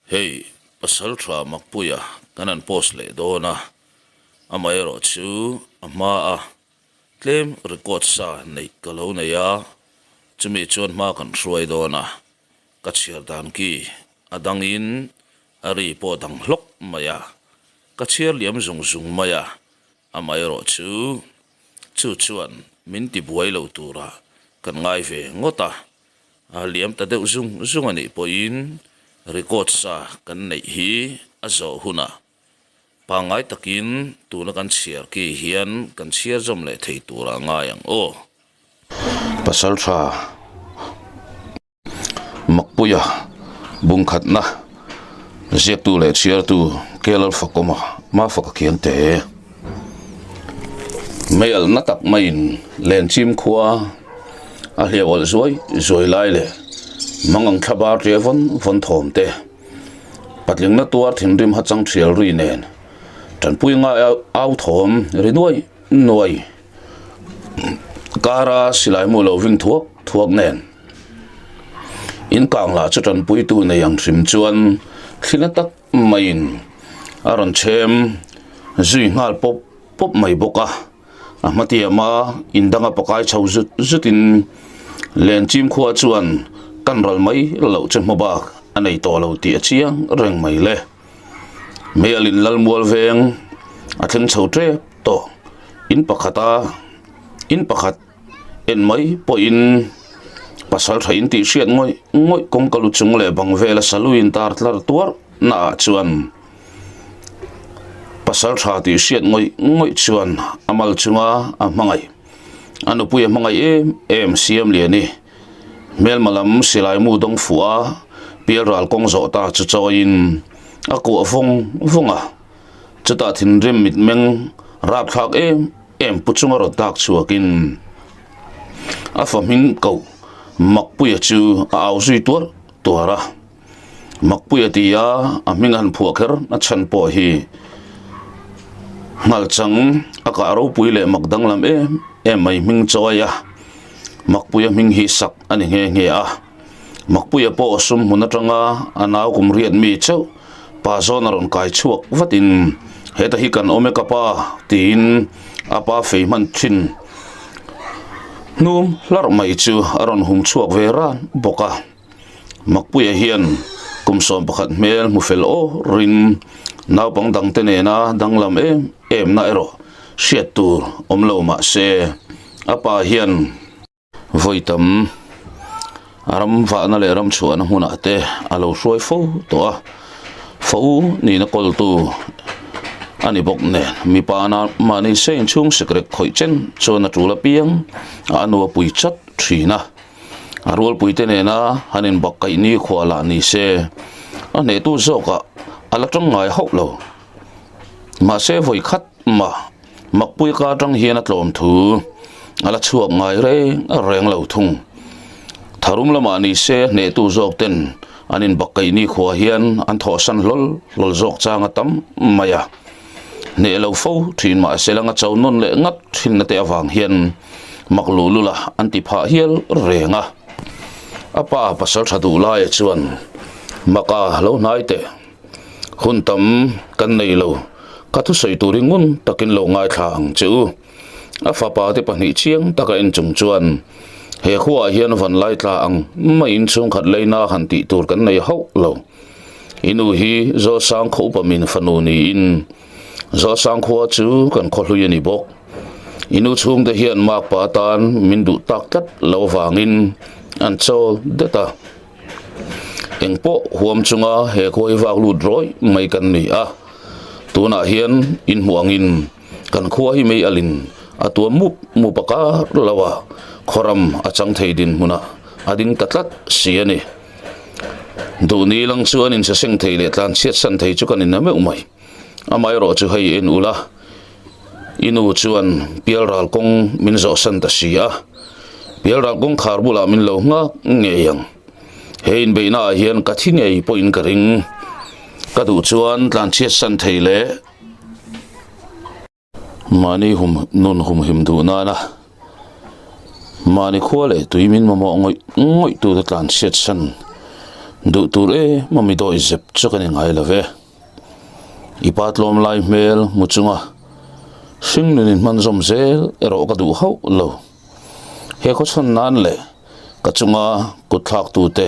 Hei Pasaltha Makpuia kan han post leh dawn a, amaherawh chu a hma a tlem record sa neih ka lo nei a, chumi chuan hma kan hruai dawn a, ka chhiar dan ki a dangin a ri pawh dang hlawk mai a, ka chhiar liam zung zung mai a, amaherawh chu chu chuan min ti buai lo tura kan ngai ve ngawt a. A liam ta deuh zung zung a nih pawhin record sa kan neih hi a zawh hunah pangngai takin tuna kan chhiar ki hian kan chhiar zawm leh thei turah ngai ang aw. Pasaltha Makpuia bungkhatna ziaktu leh chhiartu KL Fakawma Mafaka Khiangte meialh na tak maiin Lenchim khua A hliau alh zuai zuai lai leh mangang thla bar ṭia vawn vawn thawm te, patlingna tuar thinrim hachang ṭhial ri nen ṭanpui ngai au thawm ri nuai nuai kara silai mu lo ving thuak thuak nen in kang lah chu ṭanpuitu nei ang hrim chuan thlina tak maiin a rawn chhem zui nghal pawp pawp mai bawk a. A hmatiama indanga pakai chho zut zutin Lenchim khua chuan tan ral mai loh che hmabak a nei tawh lo tih a chiang reng mai le. Meialin Lalmual veng a thleng chho tep tawh. In pakhata in pakhat en mai pawhin pasal tha in tih hriat ngawih ngawih kawngka lu chung leh bang vela saluin tar tlar tuar naah chuan Pasal tha tih hriat ngawih ngawih chuan a mal chunga a hmangaih. A nupui a hmangaih em em siam lian i. Hmelma lam silai mu dawng fuh a, pialral kawng zawh ta chu chawiin a kuah vawng vawng a. Chutah thinrim mitmeng rapthlak em em pu chunga rawn tak chhuakin a fa hming koh Makpuia chu a au zui tuar tuar a. Makpuia ti a, a hming a han phuah kher a chhan pawh hi Nghalchang a kah ropui leh mak danglam em em mai hming chawi a, Makpuia hming hi sak a ni nghe nghe a. Makpuia pawh sum hmun atanga a nau kum riat mi chauh pa zawn a rawn kai chhuak vatin heta hi kan awm e ka pa tiin a pa fei hman thin hnum hlarh mai chu a rawn hum chhuak ve ran bawk a. Makpuia hian kum 11 hmel hmu fel awrin naupang dangte nena danglam em em na erawh hriat tur awm lo mah se a pa hian vawi tam ram vahna leh ram chhuahna hmunah te a lo hruai fo tawh a, fo nihna kawltu a ni bawk nen mipa mahni se inchhung sikrek khawih chen chuan a tul apiang a anua pui chat thin a. A rualpuite nena han inbak kaih ni khuah lah ni se, a hnehtu zawkah a la tang ngai hauh lo. Mahse vawi khat mah Makpui ka atang hian a tlawm thu a la chhuak ngai reng reng lo thung. Tharum lamah ni se hnehtu zawk ten an inbak kaih ni khuah hian an thawhsan hlawl hlawl zawk chang a tam mai a. Hneh lo fo thin mahse langa cho nawn leh ngat thinna te avang hian mak luh lul a an ti phah hial reng a. A pa pasal tha duh laia chuan maka lo hnai teh hun tam kan nei lo ka thusawi turin ngun takin lo ngaithla ang che u. A fapa te pahnih chiang taka en chung chuan he khuaah hian van lai tla ang maiin chhungkhat leina han tih tur kan nei hauh lo. I nu hi Zawlsang khaw upa min fanu niin Zawlsang khua chu kan khaw hlui a ni bawk. I nu chhungte hian makpa atan min duh tak tlat lo vangin an chawl det a. Engpawh huam chunga he khua hi vak lut rawih mai kan ni a. Tunah hian inhmuh angin kan khua hi mei alin a tuam mup mup a kar lo a, khawram a chang thei dinhmunah a ding ta tlat si a ni. Duhni lang chuan in saseng thei leh tlan chhiat san thei chu kan in na meuh mai. Amaherawh chu hei en ula, i nu chuan pialral kawng min zawh san ta si a, pialral kawngkhar bulah min lo nghak ngei ang. He inbeihna ah hian ka thi ngei pawhin ka ring. Ka duh chuan tlan chhiat san thei leh Mahni hum nun humhim duh nana mahni khua leh tui min mamawh ngawih ngawih tute tlan chhiat san. Duh tur em a mi dawi zep chu ka ni ngai lo ve. I pa tlawm lai hmel hmu chunga hring nun in hman zawm zel erawh ka duh hauh lo. He khaw chhan nan leh ka chunga kut thlak tute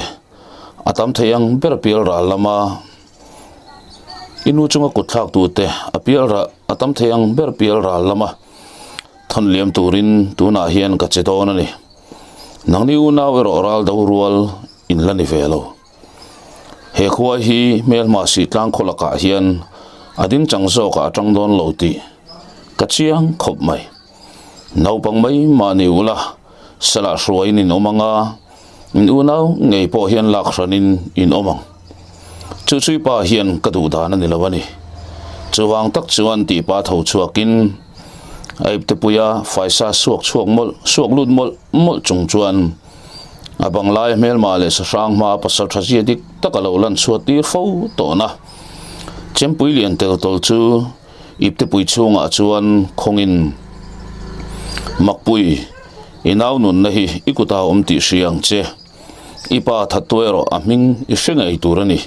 a tam thei ang ber pial ral lama i nu chunga kut thlak tute a pial ral a tam thei ang ber pial ral lama thawn liam turin tunah hian ka che dawn a ni. Nangni unau erawh ral do rual in la ni ve lo. He khua hi hmelhma sih tlang khaw lakah hian a ding chang zawkah a tang dawn lo tih ka chiang khawp mai. Naupang mai mahni ula salah hruaiin in awm ang a, in unau ngei pawh hian lak hranin in awm ang. Chu chui pa hian ka duh dan a ni lo a ni. Chuvang tak chuan tih pa tho chhuakin a iptepuia faisa suak chhuak mawlh suak lut mawlh mawlh chung chuan A bang lai hmelma leh sahrang hma pasal tha zia dik tak a lo lan chhuat tir fo tawhna chempui lian tel tawl chu iptepui chhungah chuan khawngin Makpui i nau nunna hi i kuta awm tih hria ang che. I pa thattu erawh a hming i hre ngei tur a ni.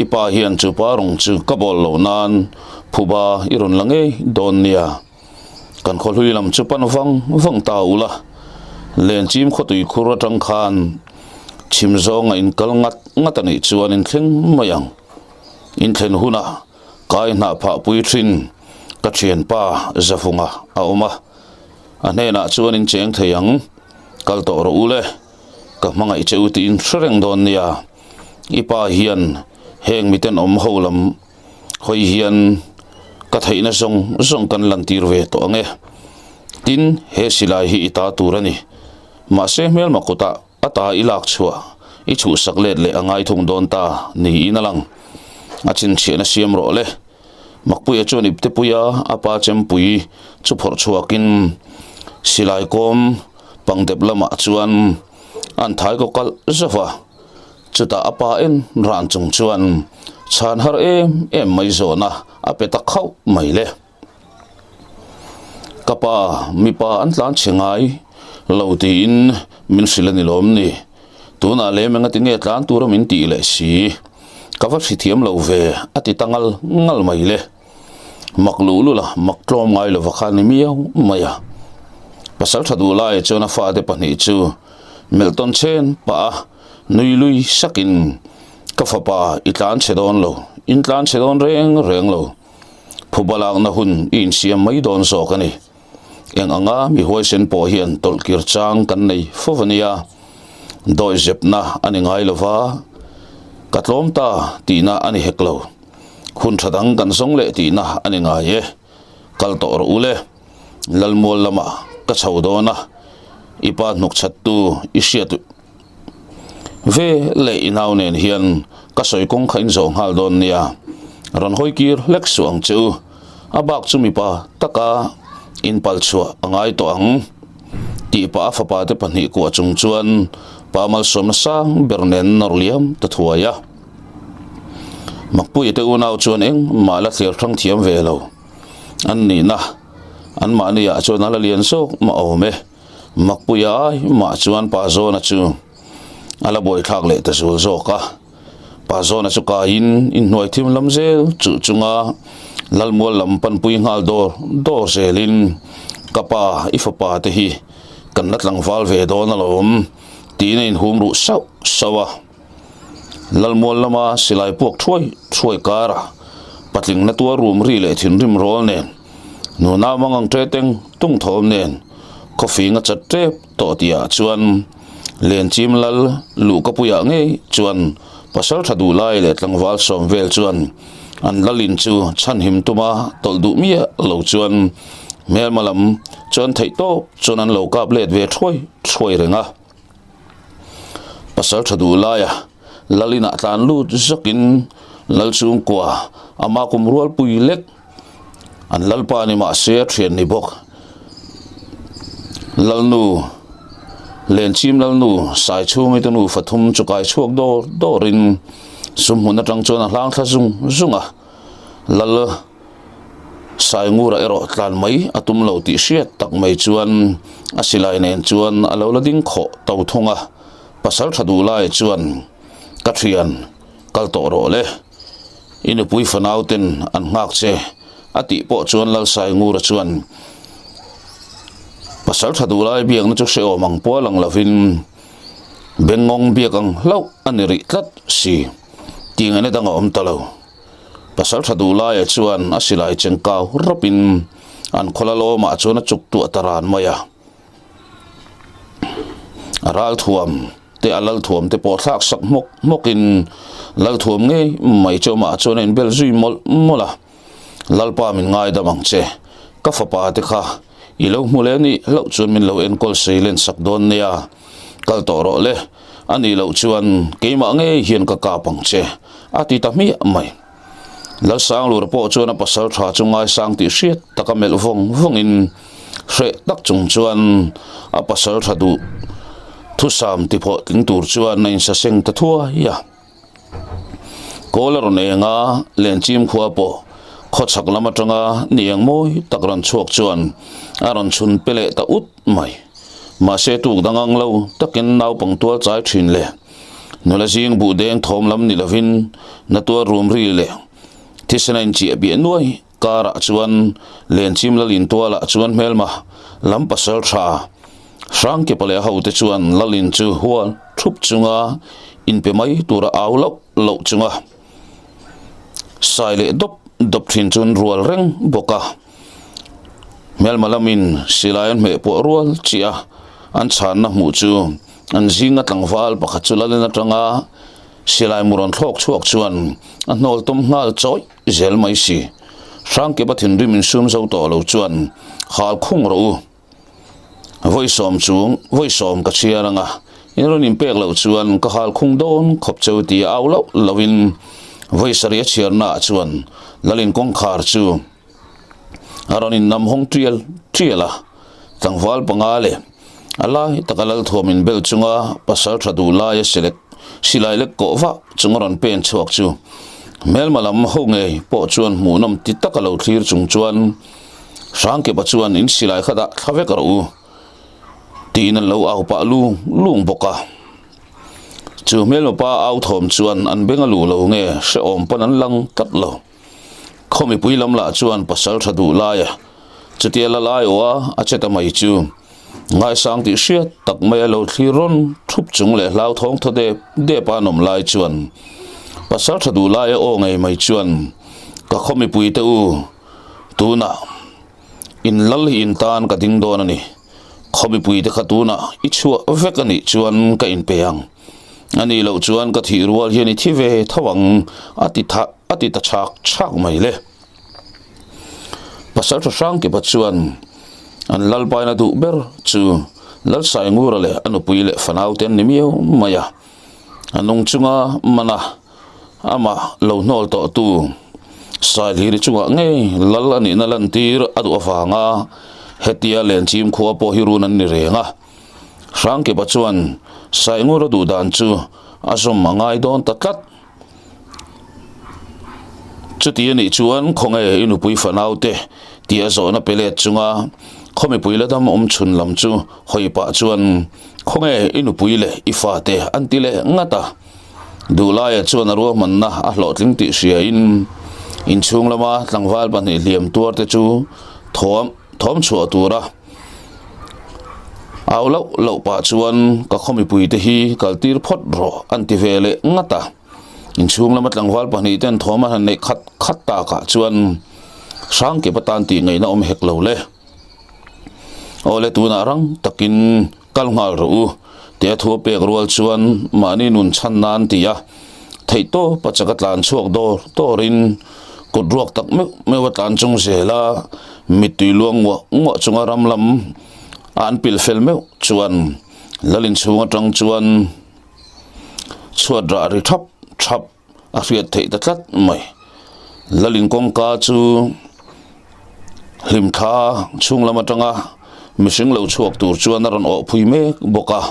I pa hian chu pa rawng chu ka bawl loh nan phuba i rawn la ngei dawn nia. Kan khaw hlui lam chu pan vang vang ta ula, Lenchim khawtui khur atang khan chhim zawnga in kal ngat ngat a nih chuan in thleng mai ang. In thlen hunah kai hnah phah pui thin ka thianpa Zafunga a awm a, a hnenah chuan in cheng thei ang, kal tawh rawh u le, ka hmangaih che u tiin hre reng dawn nia, i pa hian heng miten awm ho lam Hawi hian ka theihna zawng zawng kan lantir ve tawh ang e. Tin, he silai hi i ta tur a ni. Mahse hmelma kutah a ta i lak chhuah, i chhuhsak let leh a ngai thung dawn ta niin a lang. A chhinchhiahna siam rawh le. Makpuia chuan iptepuia a pa chempui chu phawrh chhuakin silai kawm pangdep lamah chuan an thai kaw kalh zauh a. Chutah a pa en ran chung chuan chhan har em em mai zawhna a pe ta khauh mai le. Ka pa, mipa an tlan chhe ngai lo tiin min hrilh a ni lawm ni. Tunah lem enga tinge tlan tura min tih leh si. Ka va hrithiam lo ve a ti ta ngal ngal mai le. Mak luh lul a, mak tlawm ngai lova kha ni miau mai a. Pasal tha duh lai chuan a fate pahnih chu melh tawn chen pah a. Nui lui sakin, Ka fapa, i tlan chhe dawn lo, in tlan chhe dawn reng reng lo. Phuba lakna hun i insiam mai dawn zawk a ni. Eng anga mi huaisen pawh hian tawlh kir chang kan nei fo va nia. Dawi zepna a ni ngai lo va, ka tlawm ta tihna a ni hek lo. Hun tha dang kan zawng leh tihna a ni ngai e. Kal tawh rawh u le. Lalmual lamah ka chho dawn a, i pa hnuk chhattu i hriat Ve leh i nau nen hian ka sawi kawng kha in zawh nghal dawn nia, rawn hawi kir hlek suh ang che u, a bak chu mipa taka in pal chhuah a ngai tawh ang tih pah a fapa te pahnih kuah chung chuan pa malsawmna sang ber nen nawr liam ta thuai a. Makpuia te unau chuan engmah la thlir hrang thiam ve lo an nihna anmahni ah chuan a la lian zawk mah awm e. Makpuia ai mah chuan Pa Zawna chu a la buaithlak leh ta zual zawk a. Pa Zawna chu kaiin inhnuai thim lam zel chuh chunga Lalmual lam panpui nghal dawr dawr zelin, Ka pa, i fapa te hi kan la tlangval ve dawn alawm, tiin a inhum ruh sauh sauh a. Lalmual lama silai puak thuai thuai karah patling na tuar rum ri leh thinrim rawl nen, nunau mangang ṭe teng tung thawm nen khawfing a chat ṭep tawh tihah chuan Lenchim lal luhkapuiah ngei chuan pasal ṭha duh lai leh tlangval sawm vel chuan an lalin chu chhanhim tuma tawlh duh miah lo chuan hmelma lam chuan theihtawp chuan an lo kap let ve thuai thuai reng a. Pasal tha duh laia lal inah tlan lut zakin lal chhungkua ama kum rualpui lek an lalpa ni mahse a thian ni bawk. Lalnu Lenchim lalnu Saichhungi te nu fathum chu kai chhuak dawr dawrin sumhmun atang chuan a hlang thla zung zung a, lal Saingura erawh tlan mai a tum lo tih hriat tak mai chuan a silai nen chuan a lo la ding khawh to thung a, pasal tha duh lai chuan. Ka thian, kal tawh rawh le. I nupui fanau ten an nghak che, a tih pawh chuan Lalsaingura chuan pasal tha duh lai biakna chu hrehawm ang pual ang lovin bengngawng biak ang hlauh a ni rih tlat si tih ngaihna dang a awm ta lo. Pasal tha duh laia chuan a silai chengkau rawpin an khawla lawmah chuan a chuk tuah ta ran mai a. A ralthuam te a lalthuam te pawh thlak sak hmawk hmawkin lalthuam ngei mai chu amah chuan a inbel zui mawlh mawlh a. Lalpa min ngaidam ang che, ka fapa te kha i lo hmu leh nih hlauh chuan min lo enkawl sei len sak dawn nia, kal tawh rawh le, a nih loh chuan keimah ngei hian ka kap ang che, a ti ta hmiah mai. Lalsanglura pawh chuan a pasal tha chu ngaisang tih hriat taka melh vawng vawngin hreh tak chung chuan a pasal tha duh thusam tiphawh tling tur chuan a insaseng ta thuai a. Kawl a rawn eng a, Lenchim khua pawh khawchhak lam atanga ni eng mawi tak rawn chhuak chuan a rawn chhun pe leh ta ut mai. Mahse tuk dang ang lo takin naupang tual chai thin le. Nula zing buh deng thawm lam ni lovin na tuar rum ri leh thisen a inchiah biah nuai karah chuan Lenchim Lalin tualah chuan hmelma lam pasal tha Hrangkepa leh a hote chuan Lalin chu hual thup chunga inpe mai tura au loh loh chunga sai leh dawp dawp thin chuan rual reng bawk a. Hmelma lamin silai an hmeh puah rual chiah a, an chhanna hmuh chu an zinga tlangval pakhat chu lalin atanga silai mu rawn thlawk chhuak chuan a hnawl tum nghal chawih zel mai si. Hrangkepa thinrim insum zo tawh lo chuan hal khung rawh u. Vawi sawm chung, vawi sawm ka chhiar ang a, in rawn inpek loh chuan ka hal khung dawn khawp cheu ti a au loh lohin vawi sarih a chhiarnaah chuan Lalin kawngkhar chu a rawn innam hawng tial tial a, tlangval panga leh a lai taka Lalthuam inbel chunga pasal tha duh laia silek silai lek kawh vah chung a rawn pen chhuak chu hmelma lam ho ngei pawh chuan hmuhnawm ti taka lo thlir chung chuan Hrangkepa chuan in silai kha dah thla vek rawh u tiin an lo au pah lung lung bawk a. Chu hmelma pa au thawm chuan an beng a luh lo nge hrehawm pawn an lang tlat lo. Khaw mipui lam lah chuan pasal tha duh laia chutia la lai awh a a che ta mai chu ngaisang tih hriat tak mai a lo thlir rawn thup chung leh hlauthawng thaw dep dep a an awm lai chuan pasal tha duh laia aw ngei mai chuan ka khaw mipui te u Tunah in lal hi in tan ka ding dawn a ni. Khaw mipui te kha tunah i chhuah vek a nih chuan ka inpe ang. A nih loh chuan ka thih rual hian i thi ve tho ang a ti tha a ti ta chhak chhak mai le. Pasal tha hrang kipa chuan an lalpaina duh ber chu Lalsaingura leh a nupui leh fanau te an ni miau mai a. A nung chunga mana amah lo hnawl tawhtu Sailhiri chungah ngei lal a nihna lantir a duh avanga hetia Lenchim khua pawh hi run an ni reng a. Hrangkepa chuan Saingura duh dan chu a zawm a ngai dawn ta tlat. Chuti a nih chuan khawnge i nupui fanaute tih a zawhna pe let chunga khaw mipui la dam awm chhun lam chu hawi pah chuan Khawnge i nupui leh i fate an ti leh ngat a, Duhlaia chuan a ruahmanna a hlawhtling tih hriain inchhung lama tlangval pahnih hliam tuar te chu thawm thawm chhuah tura au loh loh pah chuan ka khaw mipui te hi kal tir phawt rawh an ti ve leh ngat a. Inchhung lama tlangval pahnih ten thawm an han neih khat khat takah chuan Hrangkep atan tih ngaihna awm hek lo le. Awle tunah rang takin kal nghal rawh u tia thu a pek rual chuan mahni nun chhan nan ti a theih tawp a chak a tlan chhuak dawr dawrin kut ruak tak meuh meuh a tlan chung zel a mittui luang nguah nguah chunga ram lam a an pil fel meuh chuan lal inchhung atang chuan chhuat rah ri thap thap a hriat theih ta tlat mai. Lalin kawngka chu hlimthla chhung lam atanga mihring lo chhuak tur chuan a rawn awh phui mek bawk a.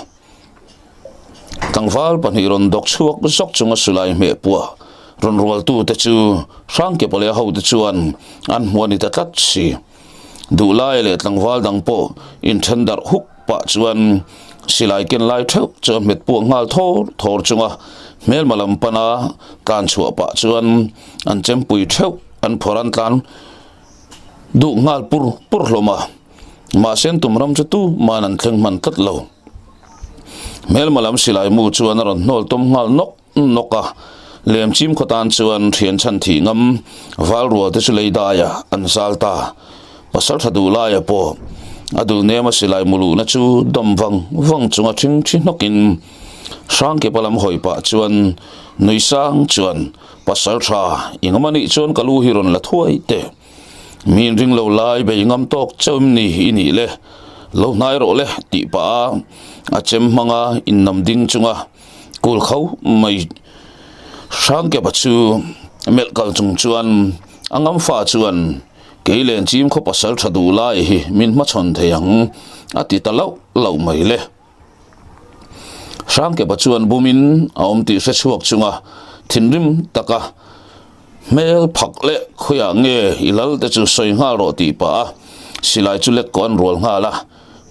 Tlangval pahnih rawn dawk chhuak zawk chunga sulai hmeh puah rawn rual tu te chu Hrangkepa leh a hote chuan an hmu a ni ta tlat si. Duhlai leh tlangval dang pawh inthen darh huk pah chuan. Silai ken lai theuh chu a hmet puak nghal thawr thawr chunga hmelma lam pana tlan chhuah pah chuan an chempui theuh an phawrh an tlan duh nghal pur pur hlawm a. Mahse an tum ram chu tu man an thleng hman tlat lo. Hmelma lam silai mu chuan a rawn hnawl tawm nghal nawk nawk a, Lemchim khaw tan chuan thian chhan thih ngam val rual te chu lei dai a an zal ta. Pasal tha duh laia pawh a dul nem a silai mu luhna chu dawm vang vang chunga thing thi hnawkin Hrangkepa lam hawi pah chuan nui sang chuan Pasal tha i ngam anih chuan ka lu hi rawn la thuai teh. Mi inring lo lai bei ngam tawk chauh em ni i nih le? Lo hnai rawh le tih pah a a chem hmanga innam ding chunga kul kho mai Hrangkepa chu melh kal chung chuan a ngam fa chuan kei len chim khaw pasal tha duh lai hi min hmachhawn thei ang a ti ta loh loh mai le. Hrangkepa chuan bumin a awm tih hre chhuak chunga thinrim taka hmel phak leh khawiah nge i lal te chu sawi nghal rawh tih pah a silai chu lek kaw an rual nghal a,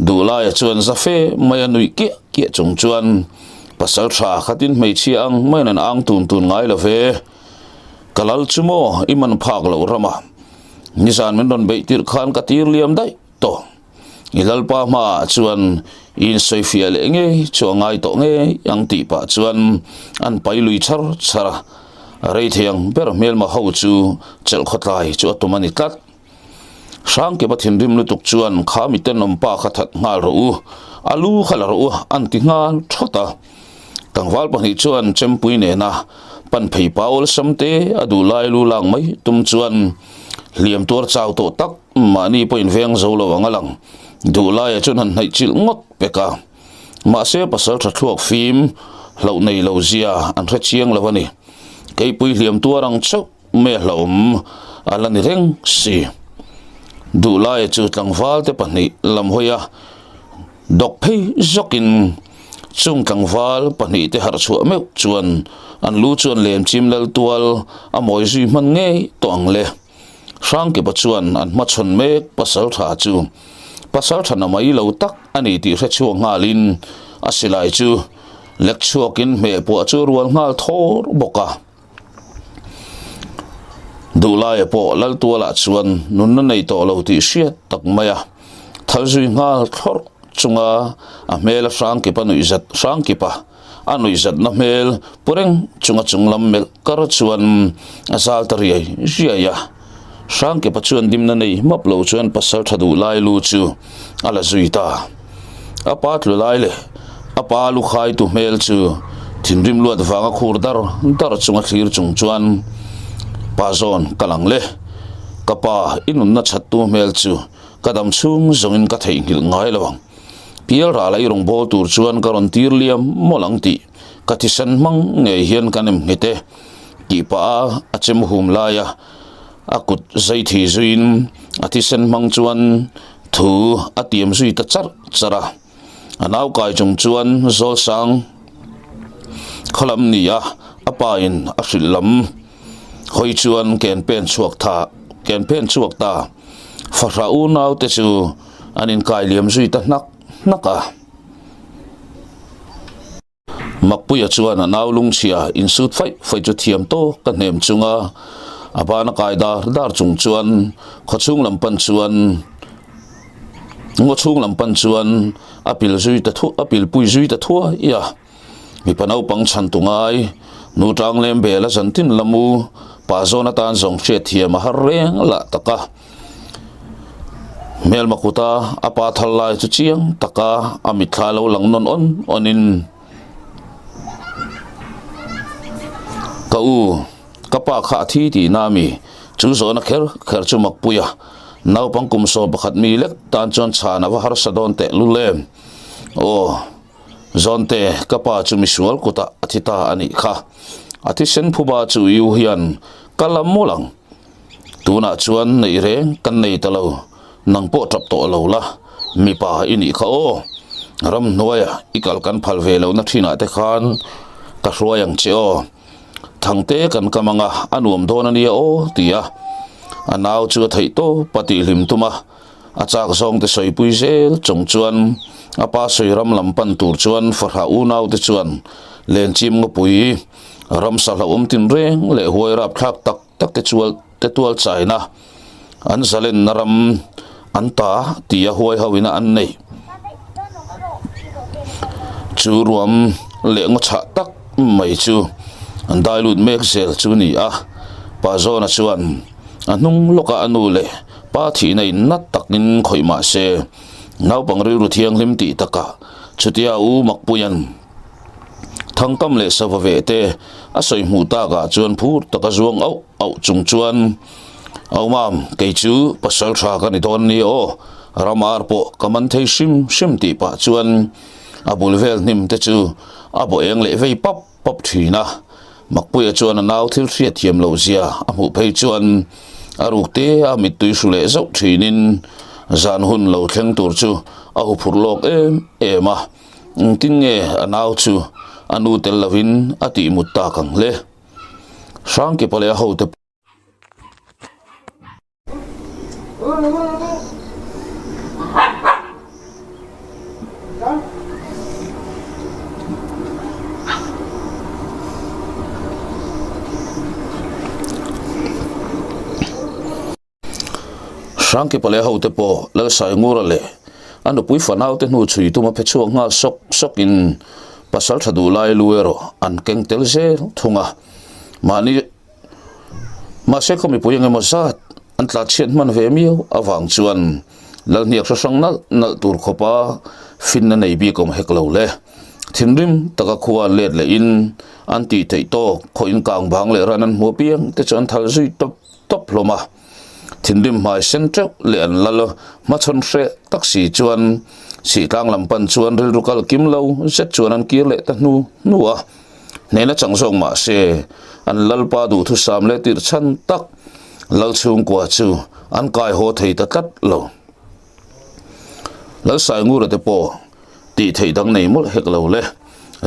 Duhlaia chuan za fe mai a nuih kiah kiah chung chuan pasal tha khatin hmeichhia ang maiin an ang tun tun ngai lo ve, ka lal chu maw i man phak loh rama nizan min rawn beih tirh khan ka tir liam daih tawh. I Lalpa hmaah chuan i insawifiah leh ngei chu a ngai tawh ngei ang tih pah chuan an pai lui char char a, a rei thei ang ber hmelma ho chu chelh khawtlai chu a tum a ni tlat. Hrangkepa thinrim lutuk chuan kha mi tenawm pa kha that nghal rawh u, a lu kha la rawh u an ti nghal thawt a. Tlangval pahnih chuan chempui nena pan phei pa awlsam te a duh lai lu lak mai tum chuan hliam tuar chau tawh tak Mahni pawhin veng zo lo ang a lang. Duhlaia chuan han hnaih chilh ngawt pek a. Mahse pasal tha thluak fim hlauh nei lo zia an hre chiang lo a ni. Keipui hliam tuar ang chauh mai a hlauhawm a la ni reng si. Duhlaia chu tlangval te pahnih lam hawi a dawk phei zawkin chung tlangval pahnih te harh chhuah meuh chuan an lu chuan lemchim lal tual a mawi zui hman ngei tawh ang le. Hrangkepa chuan an hmachhawn mek pasaltha chu pasaltha na mai lo tak a ni tih hre chhuak nghalin a silai chu lek chhuakin hmeh puah chu a rual nghal thawr bawk a. Duhlaia pawh Laltualah chuan nunna nei tawh lo tih hriat tak mai a thal zui nghal thlawrh chunga a hmel a Hrangkepa nuihzat Hrangkepa A nuihzatna hmel pu reng chunga chung lam melh kar chuan a zal ta riai riai a. Hrangkepa chuan dimna nei map lo chuan pasal tha duh lai lu chu a la zui ta. A pa tlu lai leh a pa lu khai tu hmel chu thinrim luat vanga khur dar dar chunga thlir chung chuan Pa zawn ka lang le, ka pa i nunna that tu hmel chu ka dam chhung zawngin ka theihnghilh ngai lo ang. Pial ral a i rawn bawl tur chuan ka rawn tir liam mawlh ang tih ka thisen hmang ngei hian ka nem nghet e tih pah a a chem hum lai a, a kut zai thi zuiin a thisen hmang chuan thu a tiam zui ta charh charh a. A nau kai chung chuan Zawlsang khawlam ni a a pa in a hrilh lam hawi chuan ken pen chhuak tha ken pen chhuak ta fahrah unau te chu An inkai liam zui ta hnak hnak a. Makpuia chuan a nau lungchhia insut faih faih chu thiam tawk ka hnem chunga a ban a kai dar dar chung chuan khawchhung lam pan chuan ngaw chhung lam pan chuan a pil zui ta thuah a pilpui zui ta thuai a. Mipa naupang chhan tu ngai nu tang lem bel a zantin lam u pa zawn atan zawng hriat thiam a har reng lah tak a. Hmelma kuta a pa thal lai chu chiang taka a mitthla lo lang nawn awn awnin Ka u, ka pa kha a thi tihna a mi, chu zawhna kher kher chu Makpuia naupang kum 11 mi lek tan chuan chhan a va harsa dawn teh lul em. Aw. Zawnte, ka pa chu misual kutah a thi ta a nih kha. A thisen phuba chu i u hian ka la mawlh ang. Tunah chuan neih reng kan nei ta lo, nang pawh tap tawh lo la, mipa i nih kha aw. Ramhnuaia i kal kan phal ve lohna thinah te khan ka hruai ang che aw. Thangte kan kam anga a nuam dawn a nia aw ti a, a nau chu a theih tawp a tihhlim tum a. A chak zawng te sawipui zel chung chuan a pa sawi ram lam pan tur chuan fahrah unau te chuan lenchim ngawpui ramsa hlauhawm tinreng leh huai rapthlak tak tak te chual te tual chaina an zalenna ram an ta tia huai ho ina an nei. Chu ruam leh ngaw chhah tak mai chu an dai lut mek zel chu ni a, pa Zawna chuan a hnung lawkah a nu leh pa thihna in nat takin khawih mah se naupang rilru thianghlim tih takah chutia u Makpuia'n Thangkam leh sava ve te a sawi hmuh takah chuan phur taka zuang auh auh chung chuan Au mam, kei chu pasal tha ka ni dawn nia aw, ram ar pawh ka man thei hrim hrim tih pah chuan a bul vel hnim te chu a bawh eng leh vei pap pap thin a. Makpuia chuan a nau thil hriat thiam loh zia a hmuh phei chuan a ruk te a mittui hru leh zauh thinin zan hun lo thleng tur chu a huphurh lawk em em a. Engtin nge a nau chu a nu tel lovin a tih mut tak ang hle. Hrangkipa leh a hote. Hrangkipa leh a hote pawh Lalsaingura leh a nupui fanaute hnu chhui tuma phe chhuak nghal sawk sawkin pasal tha duh lai lu erawh an keng tel zel thung a. Mahni mahse khaw mipui eng emaw zat an tla chhiat hman ve miau avang chuan Lalhniak hre hrang nalh nalh tur khawpa finna nei bik awm hek lo le. Thinrim taka khua an let lehin an tih theih tawk khaw inkang bang leh ran an hmu apiang te chu an thal zui tawp tawp hlawm a. Thinrim hmai sen teuh leh an lal hmachhawn hreh tak si chuan Sihtlang lam pan chuan rilru kal kim lo zet chuan an kir leh ta hnu hnu a. Hnehna chang zawk mah se an lalpa duhthusam leh tirh chhan tak lal chhungkua chu an kai haw thei ta tlat lo. Lalsaingura te pawh tih theih dang nei mawlh hek lo le.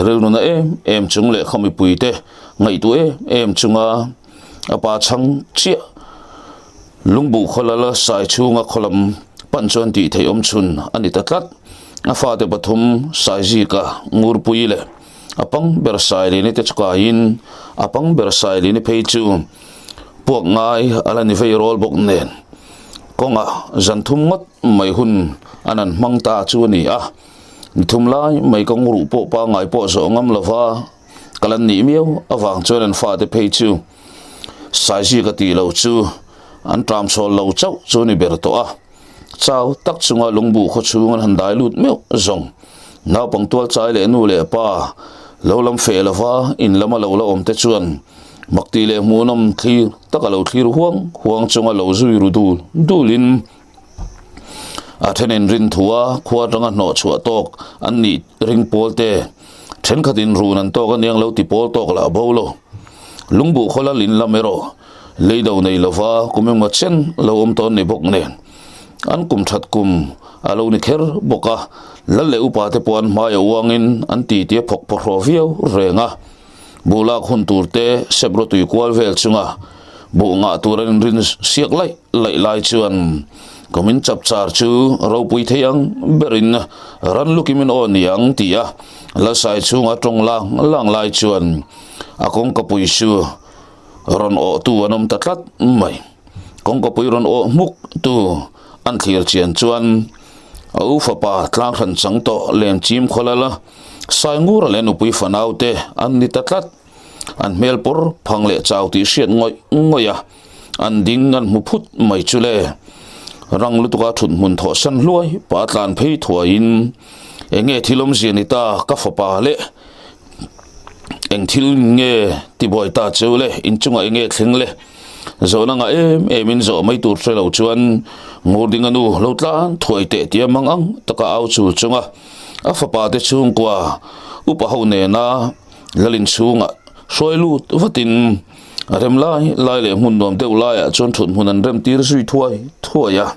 Rilruna em em chung leh khaw mipuite ngaihtuah em em chunga a pa chhang chiah lungbuh khaw lal sai chhunga khaw lam pan chuan tih theih awm chhun a ni ta tlat. A fate pathum Saizika, Ngurpui leh a pang ber Sailini te chu kaiin a pang ber Sailini phei chu puak ngai a la ni vei rawl bawk nen kawngah zan thum ngawt mai hun an an hmang ta chu a ni a, ni thum lai mai kawng ruh pawh pangngai pawh zawh ngam lova kal an nih miau avang chuan an fate phei chu Saizika tih loh chu an tram chhawl lo chauh chu a ni ber tawh a, chau tak chunga lungbuh khaw chhung an han dai lut meuh zawng. Naupang tual chai leh nu leh pa lo lam feh lova in lama lo la awm te chuan makti leh hmuhnawm thlir taka lo thlir huang huang chunga lo zui ru dul dulin a thenin rin thua khua atanga hnawh chhuah tawk an nih ring pawl te thenkhatin run an tawk aniang lo ti pawl tawk lah bo lo. Lungbuh khaw lal in lam erawh leido nei lova kum engmaw chen lo awm tawn ni bawk nen an kum that kum a lo ni kher bawk a, lal leh upa te pawh an hmai a uangin an ti tia phawk phawhraw viau reng a. Buh lak hun tur te sep rawtui kual vel chunga buh ngah tur an inrin siak laih laih lai chuan kumin chapchar chu ropui thei ang berin ran lukim in aw niang ti a Lalsai chhunga tawng lang lang lai chuan a kawngkapui chu rawn awh tu an awm ta tlat mai. Kawngkapui rawn awh hmuk tu an thlir chian chuan a u fapa tlang hran chang tawh Lenchim khawlal a Saingura leh nupui fanau te an ni ta tlat. An hmel pawr phang leh chau tih hriat ngawih ngawih a, an ding an hmu phut mai chu le. Rang lutuka thut hmun thawh san hluai pa tlan phei thuaiin eng nge thil awmzia ni ta ka fapa leh eng thil nge tibuai ta cheu le inchungah eng nge thleng le. Zawhna ngah em em in zawh mai tur hre lo chuan Ngurdinga nu lo tlan thuai teh tia mang ang taka au chul chunga a fapa te chhungkua upa ho nena lalin chhungah hruai lut vatin a rem lai lai leh hmun nuam deuh laiah chuan thut hmun an rem tir zui thuai thuai a.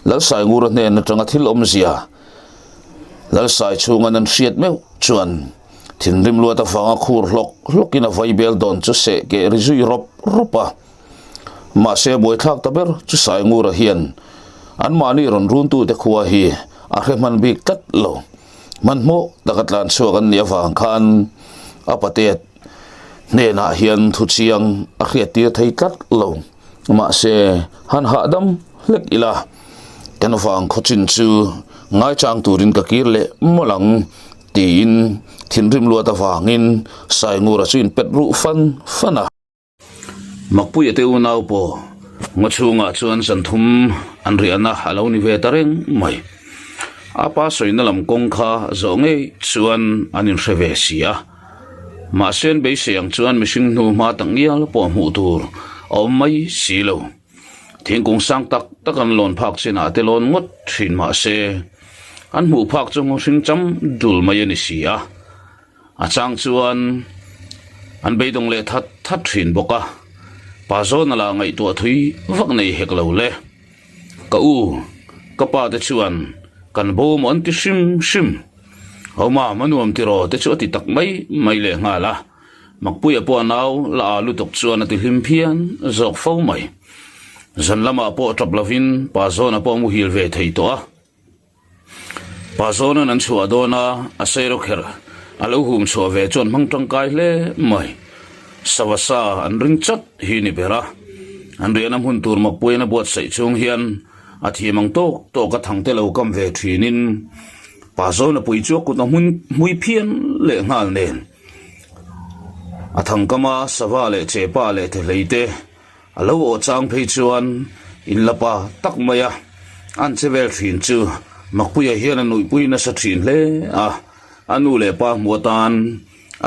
Lalsaingura hnen atanga thil awmzia Lalsai chhunga nan hriat meuh chuan thinrim luat avanga khur hlawk hlawkin a vaibel dawn chu seh keh ri zui rawp rawp a. Mahse buaithlak ta ber chu Saingura hian. Anmahni rawn runtute khua hi a hre hman bik tlat lo. Hmanhmawh taka tlan chhuak an nih avang khan a patet hnenah hian thu chiang a hriattir thei tlat lo. Mahse, han hahdam hlek ila, kan vang khawchin chu ngaichang turin ka kir leh mawlh ang tiin thinrim luat avangin Saingura chu inpet ruh fan fan a. Makpuia te unau pawh ngaw chhungah chuan zan thum an riahna a lo ni ve ta reng mai. A pa sawina lam kawng kha zawh ngei chuan an inhre ve si a. Mahse an beisei ang chuan mihring hnu hma tak ngial pawh hmuh tur a awm mai si lo. Thingkung sang tak tak an lawn phak chinah te lawn ngawt thin mahse an hmuh phak chu ngaw hring cham dul mai a ni si a. A chang chuan an beidawng leh that that thin bawk a, pa zawna lah ngaihtuah thui vak nei hek lo le. Ka u, ka pa te chuan kan bo maw an ti hrim hrim. Ho mam a nuam tiraw te chu a ti tak mai mai leh nghal a, Makpuia pawh a nau la a lutuk chuan a ti hlim phian zawk fo mai. Zan lamah pawh tap lovin pa zawna pawh a muhil ve thei tawh a. Pa zawnan an chhuah dawn a, a seirawk herh a lo hum chhuah ve chuan hmang tangkai hle mai. Sava sa an ring chat hi ni ber a, an riahna hmun tur makpuiin a buatsaih chung hian a thiam ang tawk tawk a thangte lo kam ve thinin Pa zawna pui chu a kut a hmun hmui phian leh nghal nen a thangkama sava leh chepa leh thehlei te A lo awh chang phei chuan in la pa tak mai a, an che vel thin chu Makpuia hian a nuihpui nasa thin hle a, a nu leh pa hmu atan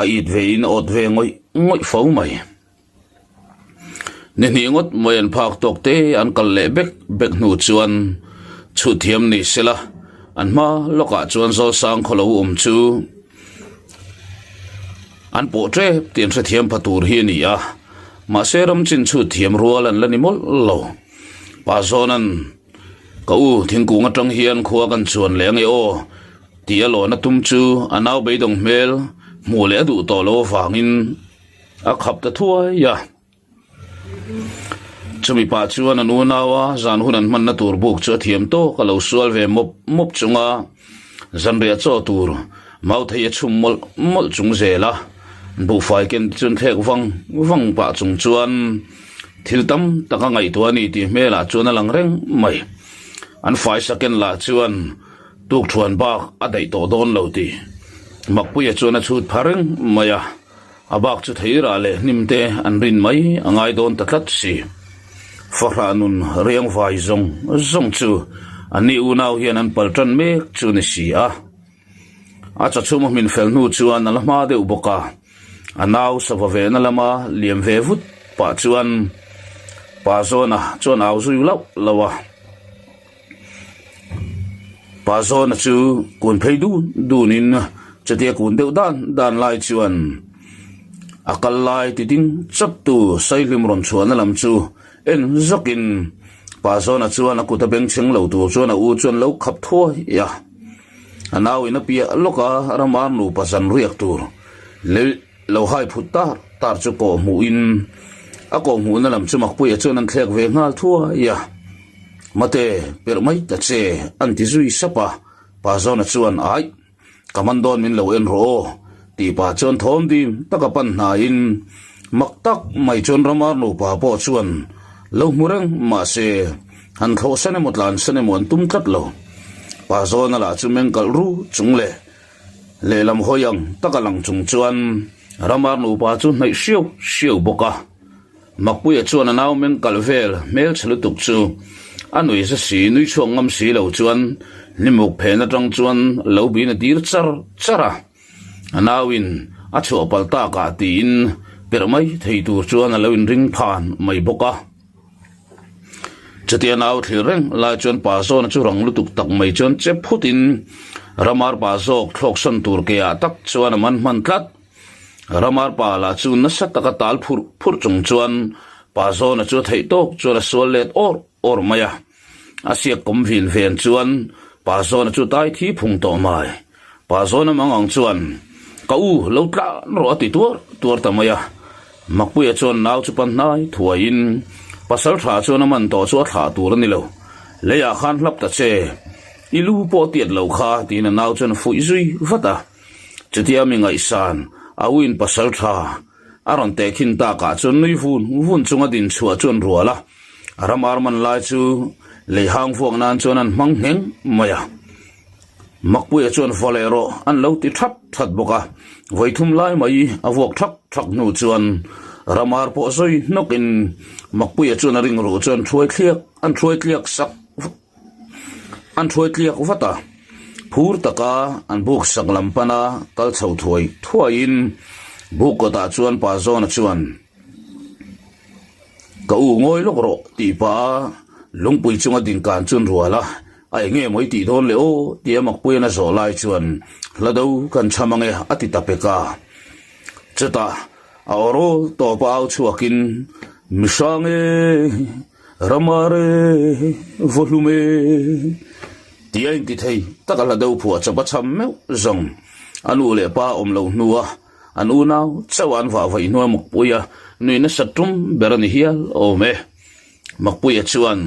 a it ve in a awt ve ngawih ngawih fo mai. Ni hnih ngawt mai an phak tawk te an kal leh bek bek hnu chuan chhut thiam ni sela an hma lawkah chuan Zawlsang khaw lo awm chu An pawh tep tih an hrethiam pha tur hi a ni a, mahse ram chin chhut thiam rual an la ni mawlh lo. Pa Zawnan, Ka u, thingkung atang hian khua kan chuan leh ange aw, tih a lawn a tum chu a nau beidawng hmel hmuh leh a duh tawh lo avangin a khap ta thuai a. Chumi pah chuan an unaua zan hun an hmanna tur buk chu a thiam tawk a lo sual ve mawp mawp chunga zanriah chaw tur mauthei a chhum mawlh mawlh chung zel a, buhfai ken te chuan thlek vang vang pah chung chuan thil tam tak a ngaihtuah a ni tih hmelah chuan a lang reng mai. An faisa ken lah chuan tukthuan bak a daih tawh dawn lo tih Makpuia chuan a chhut pha reng mai a. A bak chu theirah leh hnim te an rin mai a ngai dawn ta tlat si. Fahrah nun riang vai zawng zawng chu an ni unau hian an pal tan mek chu ni si a. A chachhum a hmin fel hnu chuan a la hma deuh bawk a, a nau sava vehna lama liam ve vut pah chuan pa zawna chuan au zui lauh lauh a. Pa zawna chu kun phei dun dunin chutia kun deuh dan dan lai chuan a kal lai ti ding chawt tu Saihlim rawn chhuahna lam chu en zawkin pa zawna chuan a kut a bengchheng lo tur chuan a u chuan lo khap thuai a. A nauin a piah lawka ramar nupa zan riak tur lei lo hai phut tar tar chu kawh hmuhin a kawh hmuhna lam chu Makpuia chuan an thlek ve nghal thuai a. Mate, perh mai ta che, an ti zui sap a, Pa Zawna chuan, Aih, ka man dawn min lo en rawh aw, tih pah chuan thawm dim taka pan hnaiin mak tak mai chuan Ramar nupa pawh chuan lo hmu reng mahse han thlawhsan emaw tlansan emaw an tum tlat lo. Pa Zawna lah chu meng kalh ru chung leh lehlam hawi ang taka lang chung chuan Ramar nupa chu hnaih hriau hriau bawk a. Makpuia chuan a nau meng kalh vel hmelchhe lutuk chu a nui za si, nui chhuak ngam si lo chuan hnimuk phen atang chuan lo bin a dir char char a. A nauin a chhuah palh takah tiin perh mai thei tur chuan a lo inring phan mai bawk a. Chutia nau thlir reng lai chuan pa zawna chu rang lutuk tak mai chuan che phutin ramar pa zawk thlawksawn tur ke ah tak chuan a man hman tlat. Ramar pa lah chu nasa taka tal phurh phurh chung chuan pa zawna chu a theih tawk chuan a sual let awr awr mai a. A siak kawm vin ven chuan pa zawna chu tai thi phung tawh mai. Pa zawna mang ang chuan, Ka u, lo tlan rawh a ti tuar tuar ta mai a. Makpuia chuan nau chu pan hnai thuaiin pasal tha chuan a man tawh chu a thlah tur a ni lo. Leiah khan hlap ta che, i lu pawh tiat lo kha, tiin a nau chuan a fuih zui vat a. Chutia mi ngaihsan a uin pasal tha a rawn tehkhin takah chuan nui vun vun chunga din chhuah chuan rual a, ram ar man lai chu lei hang vuak nan chuan an hmang ngheng mai a. Makpuia chuan vaw leh rawh an lo ti that that bawk a, vawi thum lai mai a vuak thak thak hnu chuan ramar pawh zawi hnawkin Makpuia chuan a ring ruh chuan thuai thliak an thuai tliak sak an thuai tliak vat a, phur taka an buk sak lam pana kal chho thuai thuaiin buk kawtah chuan Pa Zawna chuan Ka u ngawi lawk rawh tih pah a lungpui chunga dingkan chuan rual a, a eng nge maw i tih dawn le aw tia Makpuian a zawh lai chuan hla do kan cham ange a ti ta pek a. Chutah a aw rawl tawp a au chhuakin Mi hrang e, Ramar e, Vawhlum e tia inti thei tak a hla do phuah chawp a cham meuh zawng a nu leh pa awm lo hnu a. An unau chauh an vah vaih hnuai Makpuia nui nasa tum ber a ni hial awm e. Makpuia chuan,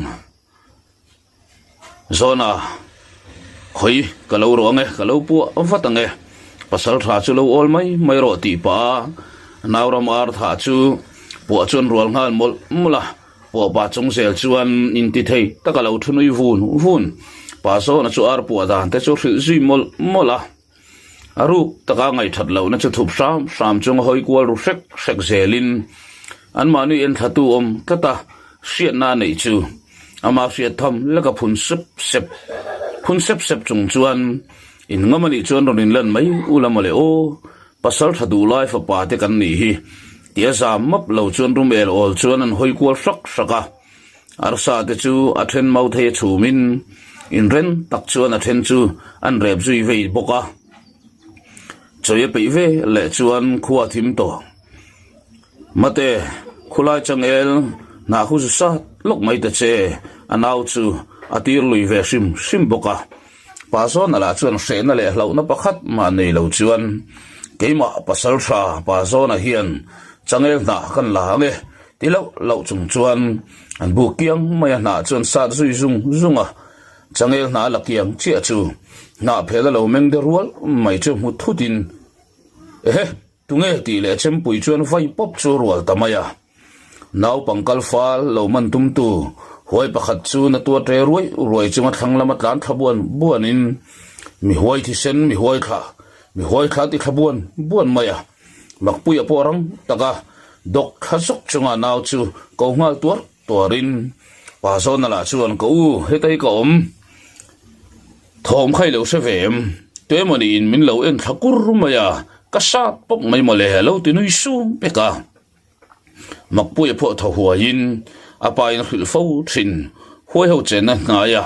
Zawna, khawi ka lo rawh ange, ka lo puah vat ange, pasal tha chu lo awl mai mai rawh tih pah a Nauram ar thah chu puah chuan rual nghal mawlh mawlh a, puah pah chung zel chuan inti thei tak a lo thu nui vun vun. Pa Zawna chu ar puah dan te chu hrilh zui mawlh mawlh a. A ruk taka ngaihthat lohna chu thup hram hram chunga hawi kual ru hrek hrek zelin anmahni enthlatu awm tlata hriatna a neih chu ama hriat tham leka phun sep sep phun sep sep chung chuan in ngam anih chuan rawn inlan mai u la mawle aw pasal tha duh lai fapa te kan nih hi tia zam map lo chuan rum el awl chuan an hawi kual hrak hrak a. Arsa te chu a then mau thei a chhumin inren tak chuan a then chu an rep zui vei bawk a. Chawi a peih ve leh chuan khua thim tawh. Mate, khulai changel hnah khu zu sat lawk mai ta che, a nau chu a tir lui ve hrim hrim bawk a. Pa Zawna lah chuan hrehna leh hlauhna pakhat mah nei lo chuan keimah pasal tha Pa Zawna hian changel hnah kan la ang e ti loh loh chung chuan an buk kiang mai a hnah chuan sat zui zung zung a, changel hnah la kiang chiah chu hnah phel a lo meng de rual mai chu hmu thut in ehe tunge tih leh chempui chuan vai pawp chu rual ta mai a. Naupang kal fal lo man tumtu huai pakhat chu na tua ṭe ruai ruai chunga thlang lama tlan thla buan buanin mi huai thisen mi huai thla mi huai thla ti thla buan buan mai a. Makpuia pawh rang taka dawk thla zawk chunga nau chu ko nghal tuar tuarin Pa Zawna lah chuan ka u hetei ka awm thawm kha i lo hre ve em? Tuemaw niin min lo en thla kur mai a, ka sat pawp mai mawle a lo ti nui sung pek a. Makpuia pawh thaw huaiin a pa in hrilh fo thin, huai ho chenna hnaia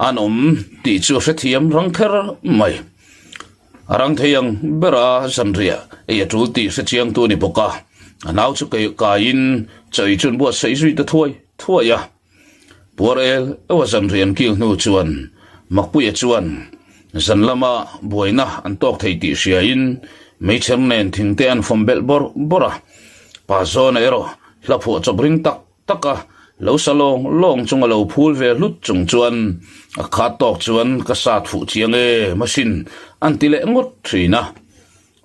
an awm tih chu a hrethiam rang kher mai. A rang thei ang bera zanriah ei a tul tih hrechiangtu a ni bawk a, a nau chu kaiin chawi chuan buatsaih zui ta thuai thuai a. Puar el eua zanriah an kil hnu chuan Makpuia chuan zan lama buaina an tawk thei tih hriain meichher nen thingte an fawm belh bawrh bawrh a. Pa Zawna erawh hla phuah chawp ring tak tak a, lo sa lawng lawng chunga lo phul ve hlut chung chuan a khat tawk chuan ka sat fuh chiang e machine an ti leh ngawt thin a.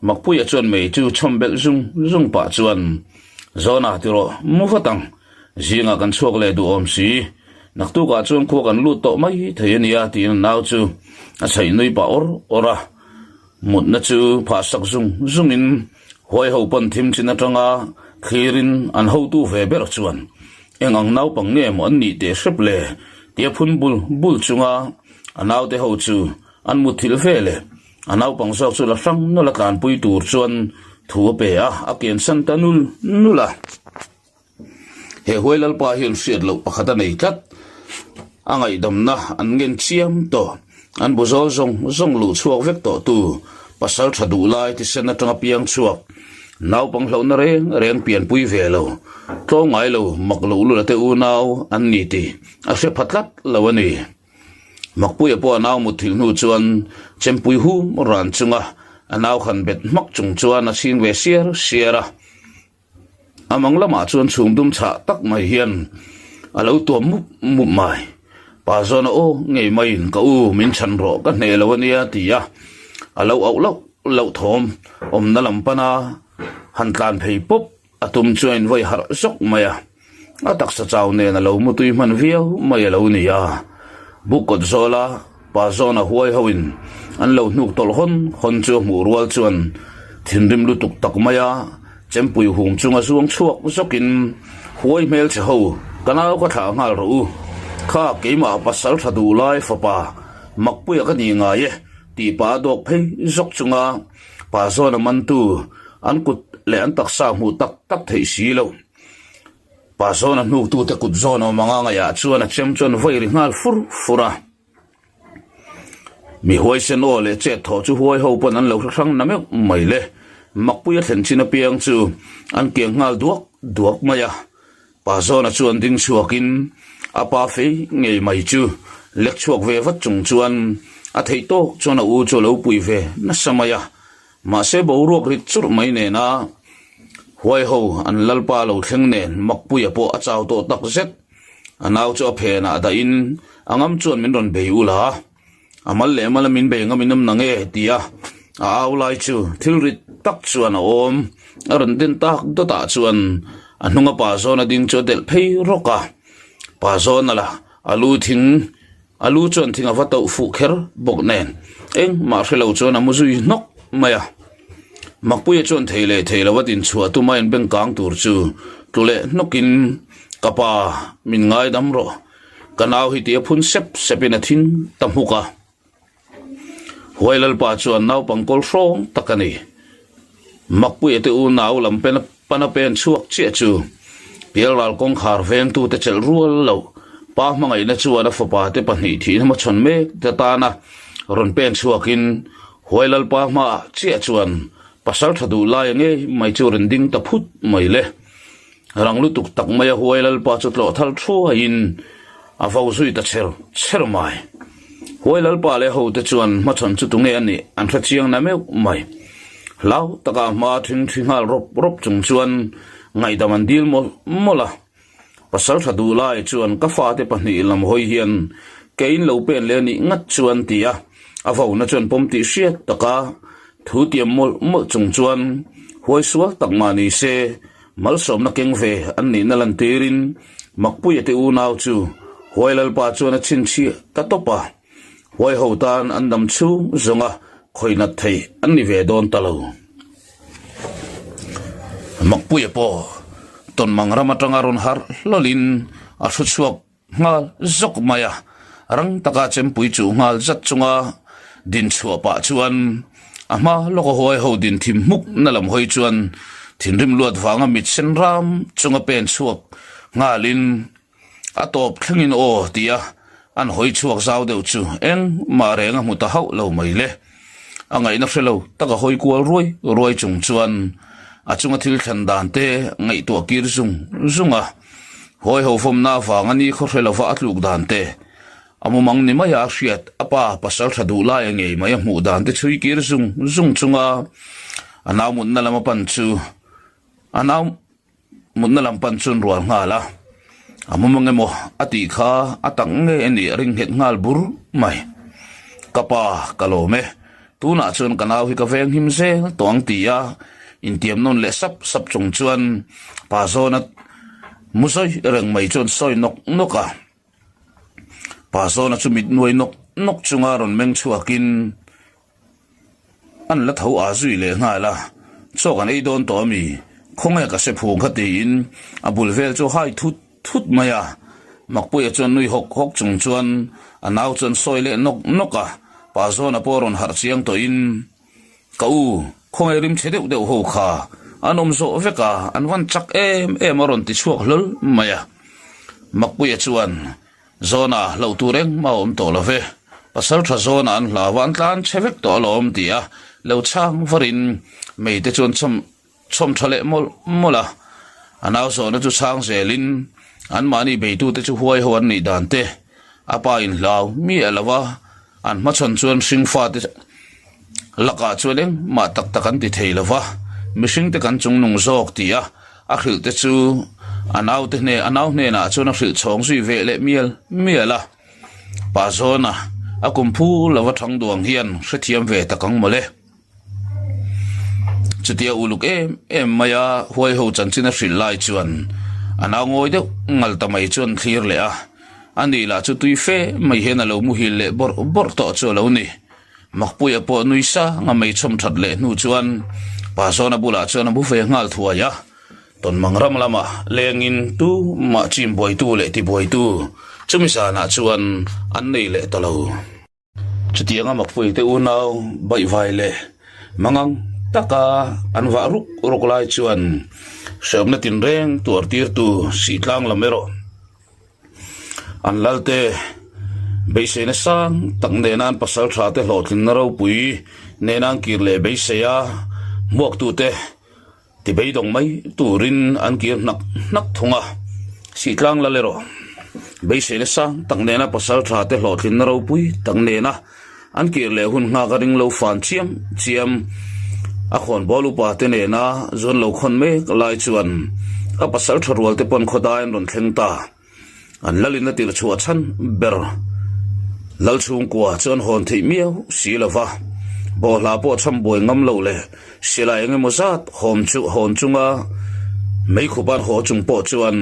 Makpuia chuan mei chu chhawm belh zung zung pah chuan, Zawna ti rawh, mu vat ang. Zingah kan chhuak leh duh awm si. Naktukah chuan khua kan lut tawh mai thei a nia tiin a nau chu a chhaih nui pah awr awr a. Mutna chu phah sak zung zungin huai ho pawn thim chin atanga thlirin an hotu ve ber chuan eng ang naupang nge maw an nih teh hrep le tia phun bul bul chunga a naute ho chu an mutthilh ve le. A naupang zawk chu la hrang nawlh a tlanpui tur chuan thu a pe a, a kiansan ta nul nul a. He huai lalpa hian hriat loh pakhat a nei tlat. A ngaihdamna an ngen chiam tawh. An bu zawl zawng zawng luh chhuak vek tawh tu pasal tha duh lai thisen atanga piang chhuak naupang hlauhna reng reng pianpui ve lo, tlawng ngai lo mak loh lula te unau an ni tih a hre pha tlat lo a ni. Makpuia pawh a nau mut thilh hnu chuan chempui hum ran chunga a nau han bet hmak chung chuan a chhing ve siar siar a. A mang lamah chuan chhum dum chhah tak mai hian a lo tuam mup mup mai. Pa zawna aw ngei maiin ka u min chhan rawh ka hneh lo ania ti a, a lo auh loh loh thawm awmna lam pana han tlan phei pawp a tum chu a invawi harh zawk mai a, a taksa chau nen a lo mutui hman viau mai a lo ni a. Buk kawt zawla pa zawna huai hoin an lo hnuk tawlh hawn hawn chu a hmuh rual chuan thinrim lutuk tak mai a, Chempui hung chunga zuang chhuak zawkin huai hmelchhe ho ka nau ka thlah nghal rawh u. Kha keimah pasal tha duh lai fapa Makpuia ka ni ngai e tih pah a dawk phei zawk chunga pa zawna mantu an kut leh an taksa hmuh tak tak theih si lo. Pa zawna hnuktute kut zawn awm anga ngaihah chuan a chem chuan vawi ri nghal fur fur a. Mi huaisen aw leh chet thawh chu huai ho pawn an lo hre hrang na meuh mai le. Makpuia thlen chin apiang chu an kiang nghal duak duak mai a. Pa Zawna chuan ding chhuakin a pa fei ngei mai chu lek chhuak ve vat chung chuan a theih tawk chuan a u chu a lo pui ve nasa mai a. Mahse boruak rit churh mai nena huai ho an lalpa lo thleng nen Makpuia pawh a chau tawh tak zet. A nau chu a phenah dahin a ngam chuan min rawn bei ul a, a mal leh mala min bei ngam in awm nang e tia a au lai chu thil rit tak chuan a awm. A rawn den tak dawtah chuan a hnunga pa zawn a ding chu a delh phei rawk a, pa zawn a la a lu thing a lu chuan thing a va tauh fuh kher bawk nen engmah hre lo chuan a mu zui hnawk mai a. Makpuia chuan thei leh thei lo a din chhuah tuma inbeng kang tur chu tlu leh hnawkin ka pa min ngaidam rawh ka nau hi tia phun sep sepin a thin ta hmuk a. Huai Lalpa chuan naupang kawl hrawng tak a ni. Makpuia te unau lam pen pana pen chhuak chiah chu Pialral kawngkhar vengtute chelh rual loh pa hmangaihna chuan a fapa te pahnih thihna hmachhawn mek te tana rawn pen chhuakin Huai Lalpa hmaah chiah chuan pasal tha duh laia ngei mai chu rawn ding ta phut mai le. Rang lutuk tak maia Huai Lalpa chu tlawh thal thuaiin a vo zui ta cher cher mai. Huai Lalpa leh hote chuan hmachhawn chu tunge a nih an hre chiang na meuh mai. Hlau taka a hma thing thi nghal rawp rawp chung chuan ngaihdam an dil mawlh mawlh a. Pasal tha duh lai chuan ka fate pahnih lam hawi hian keiin lo pen leh a nih ngat chuan ti a, a vona chuan pawm tih hriat taka thu tiam mawlh mawlh chung chuan huai sual tak mah ni se malsawmna keng ve an nihna lantirin Makpuia te unau chu Huai Lalpa chuan a chhinchhiah ta tawp a, huai ho tan an dam chhung zawnga khawihnat theih an ni ve dawn ta lo. Makpuia pawh tawnmang ram atanga rawn harh hlawlin a hru chhuak nghal zawk mai a, rang taka chempui chuh nghal zat chunga din chhuah pah chuan a hma lawka huai ho din thim hmuk na lam hawi chuan thinrim luat vanga mit sen ram chunga pen chhuak nghalin A tawp thlengin aw tia an hawi chhuak zau deuh chu engmah reng a hmu ta hauh lo mai le. A ngaihna hre lo tak a hawi kual ruai ruai chung chuan a chunga thil thlen dan te ngaihtuah kir zung zung a. Hawi ho fawmna avanga ni khaw hre lova a tluk dan te, a mumang ni maia a hriat a pa pasal tha duh laia ngei mai a hmuh dan te chhui kir zung zung chunga a nau mutna lam a pan chu a nau Mutna lam pan chuan rual nghal a, a mum ang emaw a tih kha a tak ngei a nih a ring nghet nghal bur mai. Ka pa ka lawm e, tunah chuan ka nau hi ka veng him zel tawh ang ti a intiam nawn leh sap sap chung chuan pa zawna mu zawi reng mai chuan sawi nawk nawk a. Pa zawna chu mit nuai nawk nawk chunga rawn meng chhuakin An la tho a zui leh nghal a, Chaw kan ei dawn tawh ami? Khawnge ka se phung kha tiin a bul vel chu hai thut thut mai a. Makpuia chuan nui hawk hawk chung chuan a nau chuan sawi leh nawk nawk a, Pa Zawna pawh rawn harh chiang tawhin, Ka u, khawnge rim chhe deuh deuh ho kha an awm zawh vek a, an van chak em em a rawn ti chhuak hlawl mai a. Makpuia chuan, Zawna hlauh tur engmah a awm tawh lo ve, pasal tha zawna an hlau a, an tlan chhe vek tawh alawm ti a lo chhang varin mei te chuan chawm chhawm tha leh mawlh mawlh a. A nau zawhna chu chhang zelin anmahni beitute chu huai ho an nih dan te a pa in hlau miah lo a, an hmachhawn chuan hringfate lakah chuan engmah tak tak an ti thei lo va, mihringte kan chungnung zawk ti a a hrilh te chu a naute hne a nau hnenah chuan a hrilh chhawng zui ve leh mial mial a. Pa Zawna, a kum phu lova thang duang hian hrethiam ve tak ang mawle. Chutia uluk em em maia huai ho chanchin a hrilh lai chuan a nau ngawi deuh ngal ta mai chuan thlir leh a, a ni lah chu tui fe mai hian a lo muhil leh bawrh bawrh tawh chu a lo ni. Makpuia pawh nui sang a mei chhawm that leh hnu chuan Pa Zawna bulah chuan a bu ve nghal thuai a, Tawnmang ram lamah lengin tu mah chim buaitu leh tibuaitu chumi zanah chuan an nei leh ta lo. Chutianga Makpuite unau baihvai leh mangang taka an vah ruk ruk lai chuan hrehawmna tinreng tuar tirtu Sihtlang lam erawh an lalte beiseina sang tak nena an pasal tha te hlawhtlinna ropui nena an kir leh beisei a hmuaktute Ti beidawng mai turin an kir hnak hnak thung a, Sihtlang lal erawh beiseina sang tak nena pasal tha te hlawhtlinna ropui tak nena an kir leh hun nghak a ring lo fan chiam chiam. A khawnbawl upa te nena zuan lo khawn mek lai chuan a pasal tha rual te pawn khawdai an rawn thleng ta. An lalin a tirh chhuah chhan ber Lal chhungkua chuan hawn theih miau si lo va, bawhhla pawh chham buai ngam lo leh silai eng emaw zat hawm chu hawn chunga meikhup an haw chung pawh chuan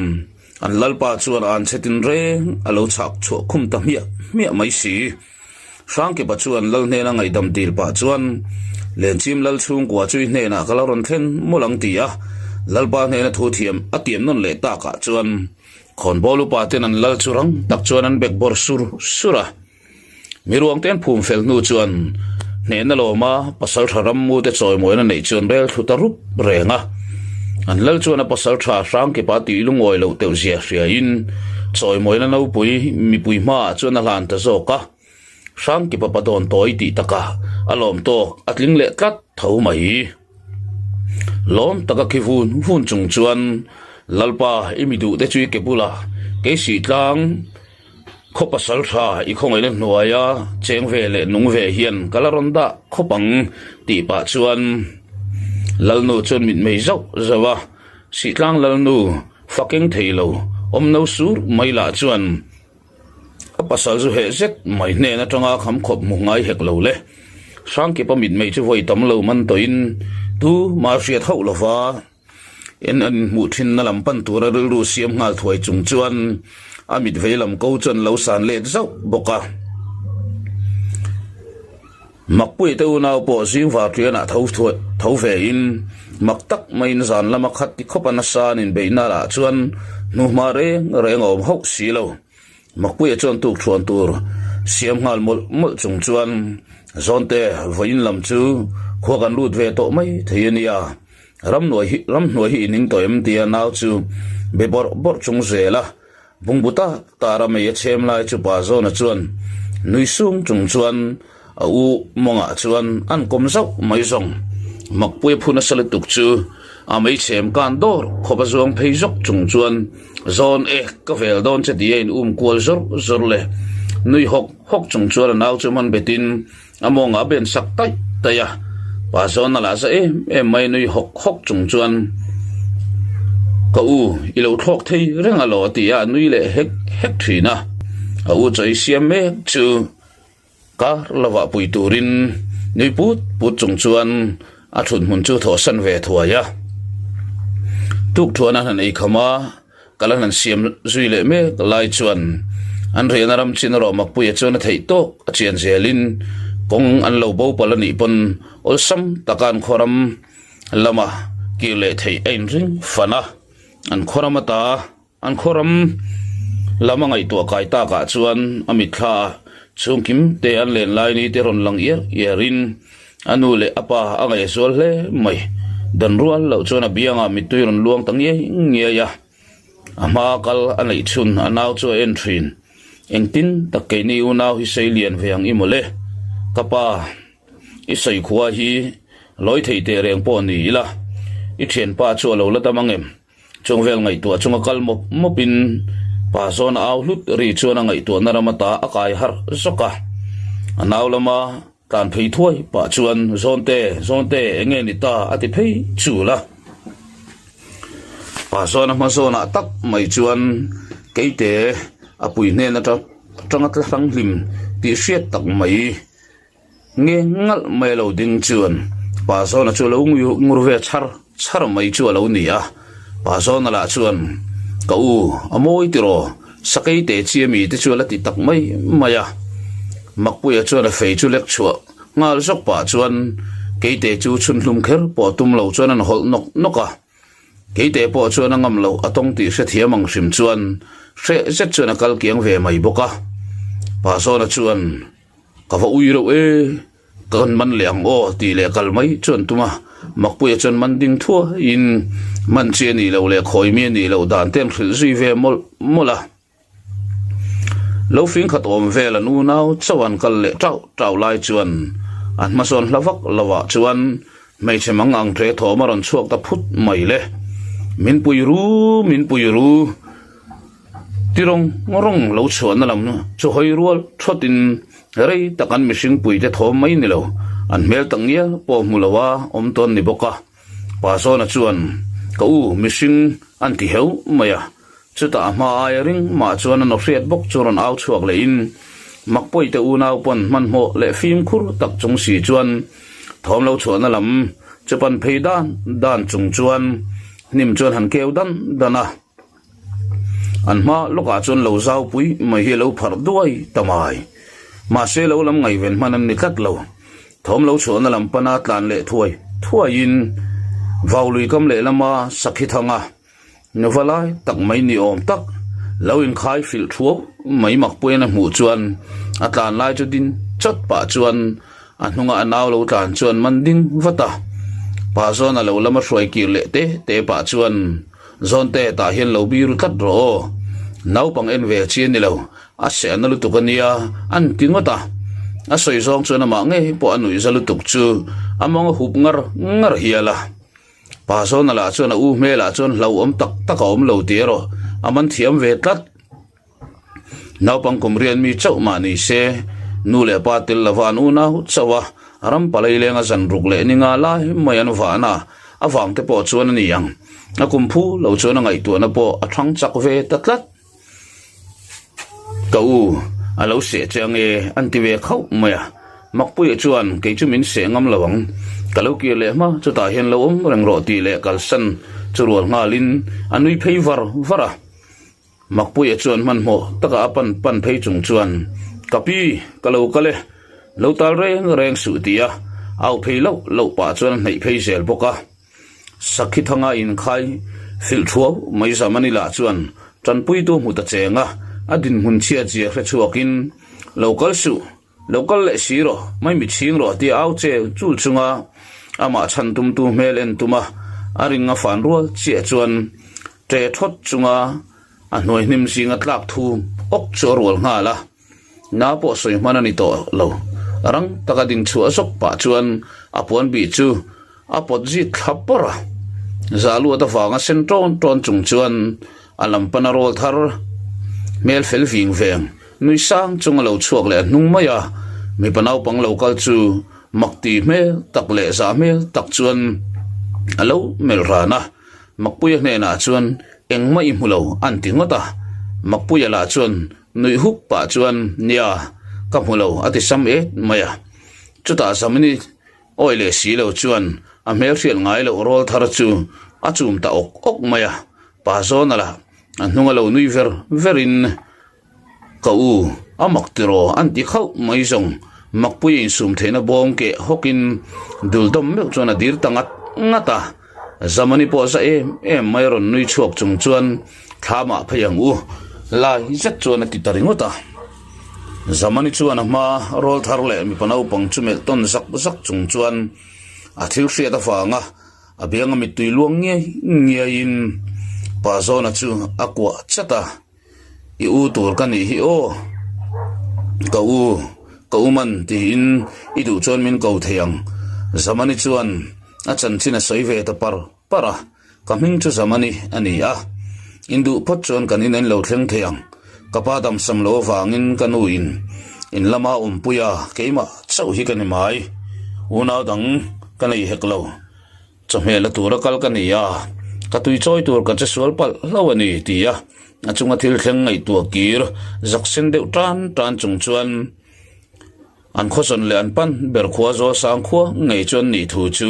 an lalpa chuan an chhe tinreng a lo chhak chhuah khum ta hmiah hmiah mai si. Hrangkipa chuan Lal hnena ngaihdam dil pah chuan, Lenchim Lal chhungkua chu i hnenah ka la rawn thlen mawlh ang ti a, Lalpa hnena thu thiam a tiam nawn leh takah chuan Khawnbawl upa ten an lal chu rang tak chuan an bek bawr sur sur a. Miruang te an phum fel hnu chuan hnehna lawma pasaltha rammu te chawimawina neih chuan rel thlu ta rup reng a. An lal chuan a pasaltha Hrangkipa tih lungawi loh teuh zia hriain chawimawina nopui mipui hmaah chuan a hlan ta zawk a. Hrangkipa pa dawn tawi tih takah a lawm tawk a tling leh tlat tho mai. Lawm taka khi vun vun chung chuan Lalpa i mi duh te chu i ke bulah kei sih tlang khaw pasal tha i khawngaihna hnuaia cheng ve leh nung ve hian ka la rawn dah khawp ang tih pah chuan Lalnu chuan mitmei zauh zauh a, Sihtlang Lalnu fakeng thei lo awm no sur mai lah chuan A pasal chu heh zet mai hnen atanga kham khawp hmu ngai hek lo le. Hrangkipa mitmei chu vawi tam lo man tawhin tu mah hriat hauh lova en an inhmuh thinna lam pan tura rilru siam nghal thuai chung chuan a mit vei lam ko chuan lo san let zauh bawk a. Makpuia te unau pawh zing varṭianah tho tho ve in, mak tak maiin zan lama khat ti khawp a nasa an inbeihna lah chuan hnuhma reng reng a awm hauh si lo. Makpuia chuan tukṭhuan tur siam nghal mawlh mawlh chung chuan Zawnte vawiin lam chu khua kan lut ve tawh mai thei a nia, ramhnuai hi ramhnuai hi i ning tawh em tia nau chu be bawrh bawrh chung zel a. Bungbu tak tara mei a chhem lai chu pa Zawna chuan nui sung chung chuan a u mawngah chuan an kawm zauh mai zawng. Makpuia phu nasa lutuk chu a mei chhem kan dawr khawp a zuang phei zawk chung chuan Zawn e ka vel dawn che ti a in um kual zawr zawr le nui hawk hawk chung chuan a nau chu man betin A mawngah a ben sak taih taih a, pa zawn a lah za em em mai nui hawk hawk chung chuan Ka u, i lo thlawk thei reng a lo a ti a, a nui leh hek hek thin a. A u chawi siam mek chu kar lovah pui turin nui put put chung chuan a thut hmun chu thawhsan ve thuai a. Tukthuan a han eikham a. Kal an han siam zui leh mek lai chuan an riahna ram chin erawh Makpuia chuan a theih tawk a chian zelin kawng an lo bo palh a nih pawn awlsam taka an khawram lama kir leh theih a inring fan a, an khawram ata an khawram lama ngaihtuah kai takah chuan a mitthla ah chhungkim te an len lai ni te rawn lang iar iar in A nu leh a pa a ngaihzual hle mai. Dan rual loh chuan a biangah mittui rawn luang ta ngiai ngiai a. A hma kal a neih chhun a nau chu a en thin. Engtin tak keini unau hi sei lian ve ang i mawle? Ka pa, i sawi khua hi lawi thei teh reng pawh ni ila, i thianpa chu a lo la dam ang em? Chung vel ngaihtuah chunga kal mawp mawpin pa zawn a au hlut ri chuan a ngaihtuahna ram ata a kai harh zawk a. A nau lama tlan phei thuai pah chuan Zawnte, Zawnte, eng nge ni ta? a ti phei chul a. Pa zawn a hma zawnah tak mai chuan Keite a pui hnen atang. atanga tla hrang hlim tih hriat tak mai nge ngalh mai a lo ding chuan pa zawna chu a lo ngur ve chhar chhar mai chu a lo ni a. Pa zawna lah chuan ka u a mawi tiraw sakei te chi ami te chu a la ti tak mai mai a. Makpuia chuan a fei chu lek chhuah nghal zawk pah chuan keite chu chhun hlum kher pawh tum lo chuan an hawlh nawk nawk a. Keite pawh chuan a ngam loh a tawng tih hrethiam ang hrim chuan hreh zet chuan a kal kiang ve mai bawk a. Pa Zawna chuan Ka va ui reuh e, ka kan man leh ang aw tih leh kal mai chuan tum a. Makpuia chuan man ding thuaiin man chi a nih loh leh khawi mi a nih loh dan te an hrilh zui ve mawlh mawlh a. Lo fing khat awm vel an unau chauh an kal leh tauh tauh lai chuan an hmasawn hla vak lo ah chuan hmeichhe mang ang tle thawm a rawn chhuak ta phut mai le. Min pui ru, min pui ru ti rawng rawng lo chhuahna lam chu hawi rual thawt in rei tak an mihring pui te thawm mai ni lo, an hmel tak ngial pawh hmu lo a awm tawn ni bawk a. Pa Zawna chuan ka u mihring an ti heu mai a. Chutah a hma aia ring mah chuan a nawhriat bawk chu rawn au chhuak lehin Makpawite unau pawn hmanhmawh leh fimkhur tak chung si chuan thawm lo chhuahna lam chu pan phei dan dan chung chuan hnim chuan han keu dan dan a. An hma lawkah chuan lo zaupui mai hi a lo pharh duai ta mai. Mahse lo lam ngaihven hman an ni tlat lo. Thawm lo chhuahna lam pana tlan leh thuai thuaiin Vaului kam lehlama Sakhi Thanga Nuva lai tak mai ni awm tak lo inkhai hrilh thuau mai mak puiin a hmuh chuan a tlan lai chu din chawt pah chuan a hnunga a nau lo tlan chuan man ding vat a. Pa zawn a lo lama hruai kir leh te te pah chuan Zawnte tah hian lo biru tlat rawh aw. Naupang en ve chi a ni lo, a sehna lutuk a nia an ti ngawt a. A sawi zawng chuan amah ngei pawh a nuihza lutuk chu a mawng a hup ngar ngar hial a. Pa Zawna lah chuan a u hmelah chuan hlauhawm tak tak a awm lo tih erawh a man thiam ve tlat. Naupang kum rian mi chauh mah ni se, nu leh pa tel lova an unau chauh a, ram palai lenga zan ruk leh ni nga lai mai an vahna avang te pawh chuan a ni ang. A kum phu lo chuan a ngaihtuahna pawh a thang chak ve ta tlat. Ka u, a lo seh che ange, an ti ve khauh mai a. Makpuia chuan, Kei chu min seh ngam lo ang. Ka lo kir leh hma, chutah hian lo awm reng rawh tih leh kalsan chu rual nghalin a nui phei var var a. Makpuia chuan hmanhmawh taka a pan pan phei chung chuan, Ka pi, ka lo kal e. Lo tal reng reng suh ti a, au phei loh loh pah chuan a hnaih phei zel bawk a. Sakhi thanga inkhai filh thuau mai Zamani lah chuan tanpuitu hmu ta cheng a, a dinhmun chhiat zia hre chhuakin, Lo kal suh, lo kal leh si rawh, mai mi chhing rawh tia au che chul chunga amah chhan tumtu hmel en tuma a ring a fan rual chiah chuan ṭe thawt chunga a hnuai hnim zinga tlak thu awk chu a rual nghal a. Na pawh sawi hman a ni tawh lo. Rang taka ding chhuah zawk pah chuan a puan bih chu a pawt zit thla pawrh a. Zah luat avanga sen tawn tawn chung chuan a lam pana rawl thar hmel fel ving veng nui sang chung a lo chhuak leh a hnung mai a. Mipa naupang lo kal chu mak ti hmel tak leh zah hmel tak chuan a lo melh ran a. Makpuia hnenah chuan engmah i hmu lo an ti ngawt a. Makpuia lah chuan Nuih hup pah chuan, Nia, ka hmu lo, a ti sam et mai a. Chutah Zamini awi leh si lo chuan a hmel hriat ngai loh rawl thar chu a chum ta awk awk mai a. Pa Zawna lah a hnung a lo nui ver verin, Ka u, a mak tiraw an ti khauh mai zawng. Makpuia insum theihna bawm keh hawkin dul dawm meuh chuan a dir ta ngat ngat a. Zamani pawh za em em mai rawn nui chhuak chung chuan thlamah phei ang u lai zet chuan a ti ta ringawt a. Zamani chuan a hma rawl thar leh mipa naupang chu melh tawn zak zak chung chuan a thil hriat avanga a bianga mittui luang ngiai ngiaiin Pa Zawna chu a kuah chat a, I u tur ka nih hi aw, ka u, ka u man tiin i duh chuan min ko thei ang. Zamani chuan a chanchin a sawi ve ta par par a, ka hming chu Zamani a ni a, in duh phawt chuan kan in en lo thleng thei ang. Ka pa damsam lo avangin ka nu in in lama awmpui a, keimah chauh hi ka ni mai. Unau dang ka nei hek lo. Chawhmeh la tura kal ka ni a, ka tui chawi tur ka che sual palh hlo a ni, ti a. A chunga thil thleng ngaihtuah kir zak sen deuh tan tan chung chuan an khawsawn leh an pan ber khua zawl sang khua ngei chuan nih thu chu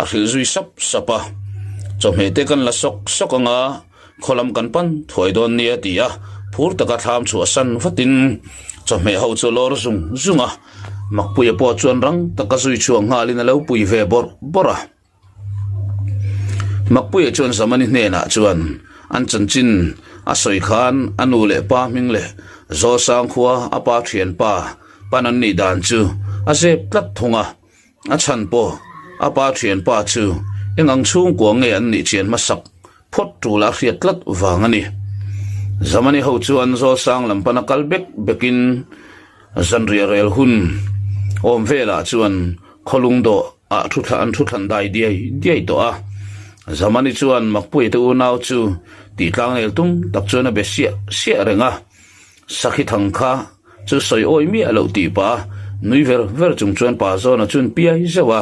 a hrilh zui sap sap a. Chawhmeh te kan la sawk sawk anga khaw lam kan pan thuai dawn nia ti a, phur taka thlam chhuah san vatin chawhmeh ho chu a lawr zung zung a. Makpuia pawh chuan rang taka zui chhuak nghalin a lo pui ve bawrh bawrh a. Makpuia chuan Zamani hnenah chuan an chanchin a sawi khan a nu leh pa hming leh Zawlsang khua a pa thianpa pan an nih dan chu a zep tlat thung a, a chhan pawh a pa thianpa chu eng ang chhungkua nge an nih chian hmasak phawt tul a hriat tlat vang a ni. Zamani ho chuan Zawlsang lam pana kal bek bekin zanriah rel hun awm velah chuan khawlung dawh ah thu thla an thu thlan dai diai diai tawh a. Zamani chuan Makpuia te unau chu tih tlang nel tum tak chuan a be siah siah reng a. Sakhi thang kha chu sawi awi miah loh tih pah a nui ver ver chung chuan pa zawna chuan piai zeuh a.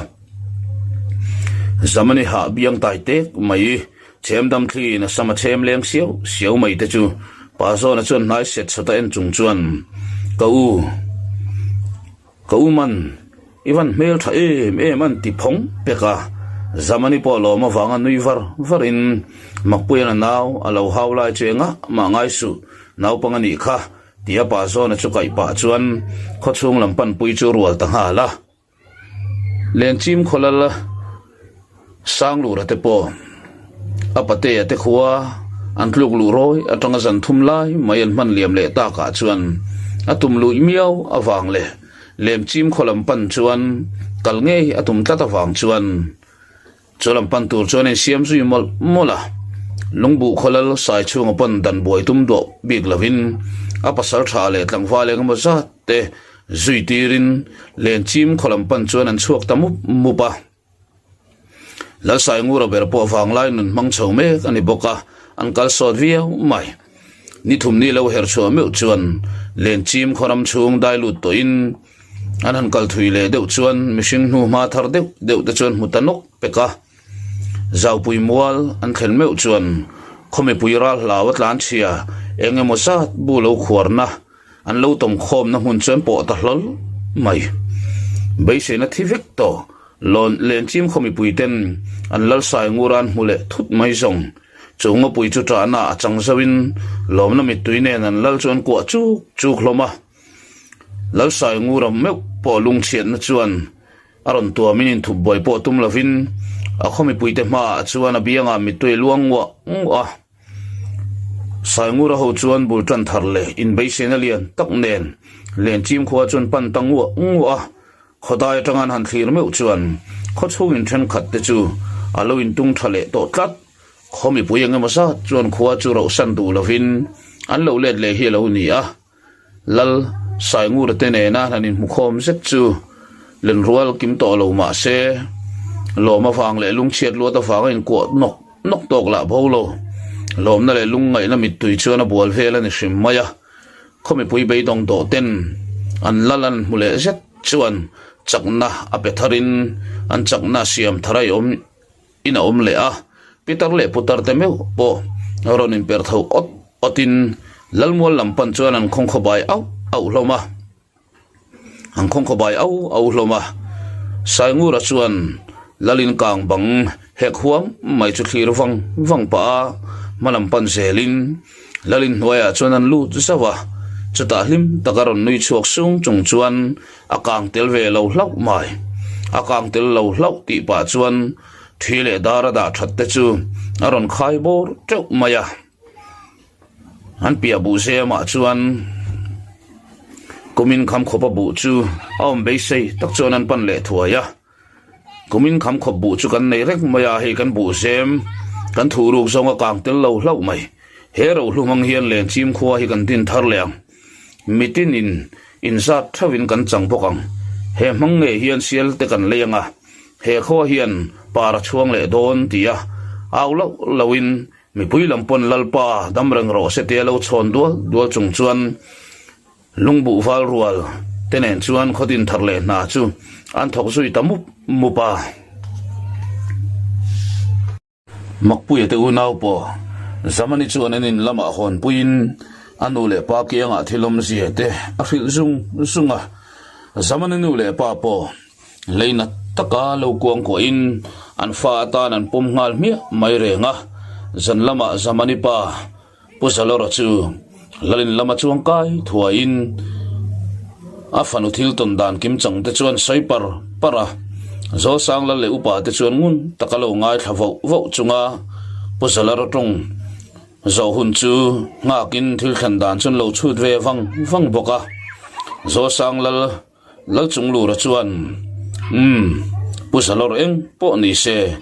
Zamani hah biang tai tek mai chhem dam thliin a sam a chhem leng siau siau mai te chu pa zawna chuan hnai set sawt a en chung chuan ka u Ka u man, i van hmel tha em em an ti phawng pek a, Zamani pawh lawm avanga nui var var in Makpuian a nau a lo hau lai chu engah mah ngai suh, naupang a nih kha ti a pa zawna chu kaih pah chuan khawchhung lam panpui chu rual ta nghal a. Lenchim khawlal Sanglura te pawh a patea te khua an tluk luh rawi atanga zan thum lai mai an hman liam leh takah chuan a tum luih miau avang leh Lemchim khaw lam pan chuan kal ngei a tum tlat avang chuan chu lam pan tur chuan a insiam zui mawlh mawlh a. Lungbuh khaw lal sai chhunga pawn dan buai tum duah bik lovin a pasal tha leh tlangval engemaw zat te zui tirin Lenchim khaw lam pan chuan an chhuak ta mup mup a. Lalsaingura ber pawh vanglai nun hmang chho mek a ni bawk a, an kal sawt viau mai. Ni thum ni lo her chhuah meuh chuan Lenchim khaw ram chhung dai lut tawhin an han kal thui leh deuh chuan mihring hnu hma thar deuh deuh te chuan hmu ta nawk pek a. Zaupui mual an thlen meuh chuan khaw mipui ral hlau a tlan chhia eng emaw zat bu lo khuarna An lo tawm khawmna hmun chuan pawh ta hlawl mai. Beiseina thi vek tawh lawn Lenchim khaw mipui ten an lalsai ngur an hmu leh thut mai zawng. Chu ngawpui chu ṭahna a chang zoin lawmna mittui nen an lal chu an kuah chuk chuk hlawm a. Lalsai ngura meuh pawh lungchhiatna chuan a rawn tuamin inthup buai pawh tum lovin a khaw mipuite hmaah chuan a biangah mittui a luang nguah nguah a. Saingura ho chuan bul tan thar leh inbeisena lian tak nen Lenchim khua chuan pan ta nguah nguah a, khawdai atanga an han thlir meuh chuan khaw chhungin thenkhat te chu a lo intung tha leh tawh tlat. Khaw mipui eng emaw zat chuan khua chu rauhsan duh lovin an lo let leh hi a lo ni a. Lal Saingura te nena han inhmukhawm zet chu lenrual kim tawh lo mah se, lawm avang leh lungchhiat luat avanga inkuah nawk nawk tawk lah bo lo. Lawmna leh lungngaihna mittui chuan a bual vel a ni hrim mai a, khaw mipui beidawng dawh ten an lal an hmu leh zet chuan chakna a pe tharin an chakna siam thar a awm in a awm leh a, pitar leh putar te meuh pawh rawn inperh tho awt awtin Lalmual lam pan chuan an khawngkhaw bai auh auh hlawm a, an khawngkhaw bai auh auh hlawm a, Saingura chuan Lalin kang bang hek huam mai chu thlir vang vang pah a, hma lam pan zelin Lalin hnuaiah chuan an lut zauh a, chutah hlim taka rawn nui chhuak sung chung chuan A kang tel ve lo hlauh mai. A kang tel lo hlauh tih pah chuan thi leh dar a dah that te chu a rawn khai bawr teuh mai a. An piah buh zemah chuan kumin kham khawpa buh chu a awm beisei tak chuan an pan leh thuai a. Kumin kham khawp buh chu kan nei reng mai a, hei kan buh zem kan thuh ruk zawng a kang tel lo hlauh mai. He rohlu hmang hian Lenchim khua hi kan din thar leh ang. Mitin in inzat theuhin kan chang bawk ang. He hmang ngei hian sial te kan lei ang a, he khua hian par a chhuang leh dawn ti a au loh lohin mipui lam pawn Lalpa dam reng rawh se tia lo chhawn dual dual chung chuan Lungbuh val rual te nen chuan khaw din thar leh hna chu an thawk zui ta mup mup a. Makpuia te unau pawh Zamani chuan an in lamah hawnpuiin a nu leh pa kiangah thil awmzia te a hrilh zung zung a. Zamani nu leh pa pawh leinat taka lo kuangkuahin an fa atan an pawm nghal hmiah mai reng a. Zan lamah Zamani pa Pu Zalawra chu Lalin lama chuang kai thuaiin a fanu thil tawn dan kim chang te chuan sawi par par a. Zawlsang lal leh upa te chuan ngun taka lo ngaithla voh voh chunga Pu Zalawra tawng zawh hun chu nghakin thil thlen dan chuan lo chhut ve vang vang bawk a. Zawlsang lal Lalchunglura chuan, Umm, Pu Zalawr eng pawh ni se,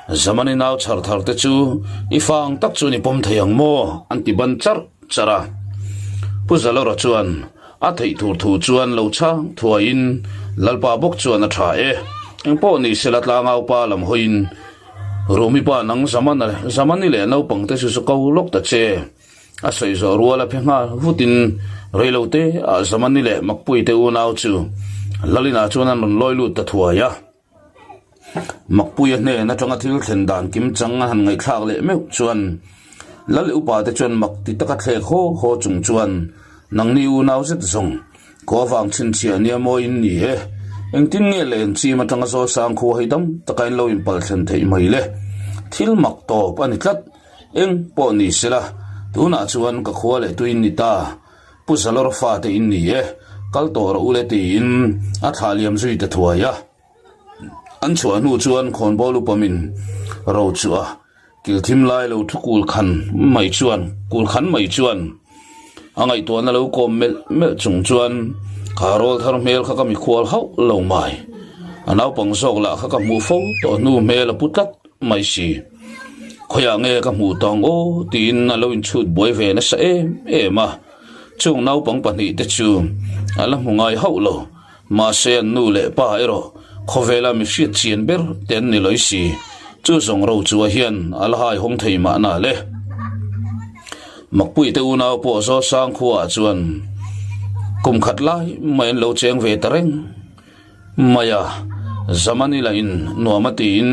Zamani nau chhar thar te chu i fang tak chuan i pawm thei ang maw? an ti ban charh charh a. Pu Zalawra chuan a theih tur thu chuan lo chhang thuaiin Lalpa bawk chuan a tha e, eng pawh ni se la tlangaupa lam hawiin Rumi pa nang Zamana Zamani leh naupang te chu chu ko lawk ta che. A sawi zawh rual a phe nghal vutin reilote ah Zamani leh Makpuite unau chu Lalina chuan an rawn lawi lut ta thuai a. Makpuia hnen atanga thil thlen dan kim chang a han ngaihthlak leh meuh chuan Lal upa te chuan mak ti taka thlek haw haw chung chuan nangni unau zet zawng khua vang chhinchhiah nia mawi in ni e. Engtin nge len chim atanga Zawlsang khua hi dam taka in lo inpal thlen theih mai le. Thil mak tawp a ni tlat. Eng pawh ni sela, tunah chuan ka khua leh tuin ni ta, Pu Zalawr fate in ni e, kal tawh rawh u le tiin a thlah liam zui ta thuai a. An chhuah hnu chuan khawnbawl upamin ro chu a kil thim lai lo thu kul khan mai chuan kul khan mai chuan a ngaihtuahna lo kawm melh melh chung chuan kha rawl thar hmel kha ka mikhual hauh lo mai, a naupang zawk lah kha ka hmuh fo tawh hnu hmel a pu tlat mai si. Khawiah nge ka hmuh tawng aw tiin a lo inchhut buai ve nasa em em a, chung naupang pahnihte chu a la hmu ngai hauh lo. Mahse an nu leh pa erawh khawvela mi hriat chian ber te an ni lawi si. Chu zawng rochua hian a la haihawng thei mahna le. Makpuite unau pawh Zawlsang khuaah chuan kum khat lai mai an lo cheng ve ta reng. Mai a, Zamani lah in nuam a tiin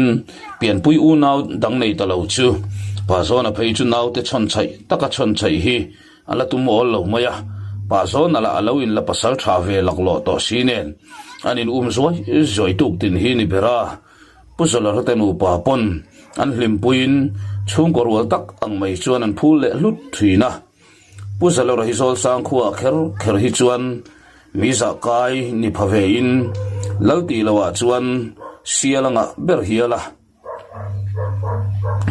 pianpui unau dang nei ta lo chu Pazawna phei chu naute chhawn chhaih taka chhawn chhaih hi a la tum awl lo mai a, Pazawna lah a lo in la pasal tha ve laklawh tawh si nen an in um zuai zuai tuk tin hi ni ber a, Pu Zawlera te nupa pawn an hlimpuiin chhungkaw rual tak ang mai chuan an phul leh hlut thin a. Pu Zalawra hi Zawlsang khuaah kher kher hi chuan mi zah kai ni pha ve in lal tih loh ah chuan sial a ngah ber hial a.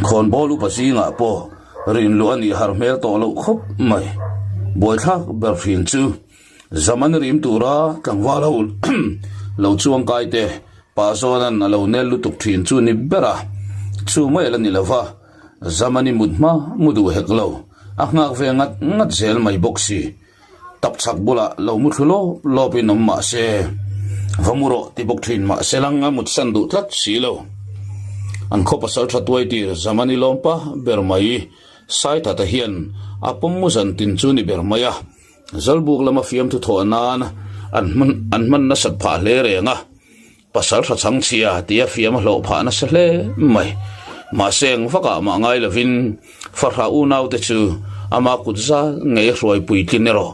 Khawnbawl upa zingah pawh rinluh a nih har hmel tawh loh khawp mai. Buaithlak ber thin chu Zaman rim tura tlangval ho lo chuang kai te Pa Zawnan a lo nel lutuk thin chu ni ber a, chu mai a la ni lova. Zamani mut hma mu duh hek lo, a nghak ve ngat ngat zel mai bawk si. Tap chhak bulah lo mu thlu lawp lawpin awm mah se, va mu rawh ti bawk thin mah se lang a mut san duh tlat si lo. An khaw pasal tha tuai tir Zamani lawmpa ber mai Saithata hian a pawm mu zan tin chu ni ber mai a, Zalbuk lama fiamthu thawh nan an hman nasat phah hle reng a. Pasal hra chang chhia tia fiam a hlawh phah nasa hle mai. Mahse eng vakah mah ngai lovin Fahra unaute chu ama kut zal ngei a hruai puitlin erawh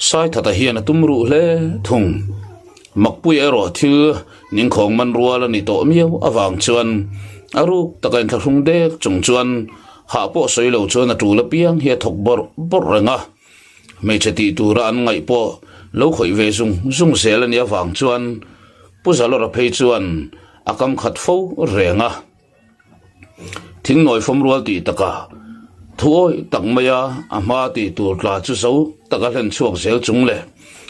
Saithata hian a tum ruh hle thung. Makpuia erawh thil ningkhawng man rual a ni tawh miau avang chuan a ruk taka inthlahrung dek chung chuan hah pawh sawi lo chuan a tul apiang hi a thawk bawrh bawrh reng a. Hmeichhe tih tura an ngaih pawh lo khawih ve zung zung zel a nih avang chuan Pu Zalawra phei chuan a kam khat fo reng a. Thingnawi fawm rual tih takah thuawi tak maia a hma tih tur tla chu zo taka hlen chhuak zel chung leh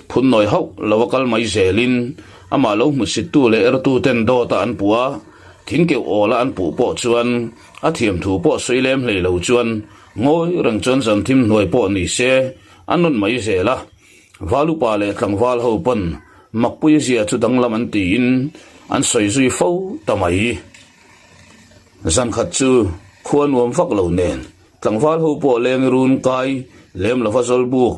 phunnawi hauh lo a kal mai zelin amah lo hmuhsittu leh ertu ten dawta an puh a, thingkeuh awla an puh pawh chuan a thiamthu pawh sawi lem hlei lo chuan Ngawi reng chuan zan thim hnuai pawh ni se a nawn mai zel a, Valupa leh tlangval ho pawn Makpui zia chu danglam an tiin an sawi zui fo ta mai. Zan khat chu khua nuam vak lo nen tlangval ho pawh leng run kai lem lova zawlbuk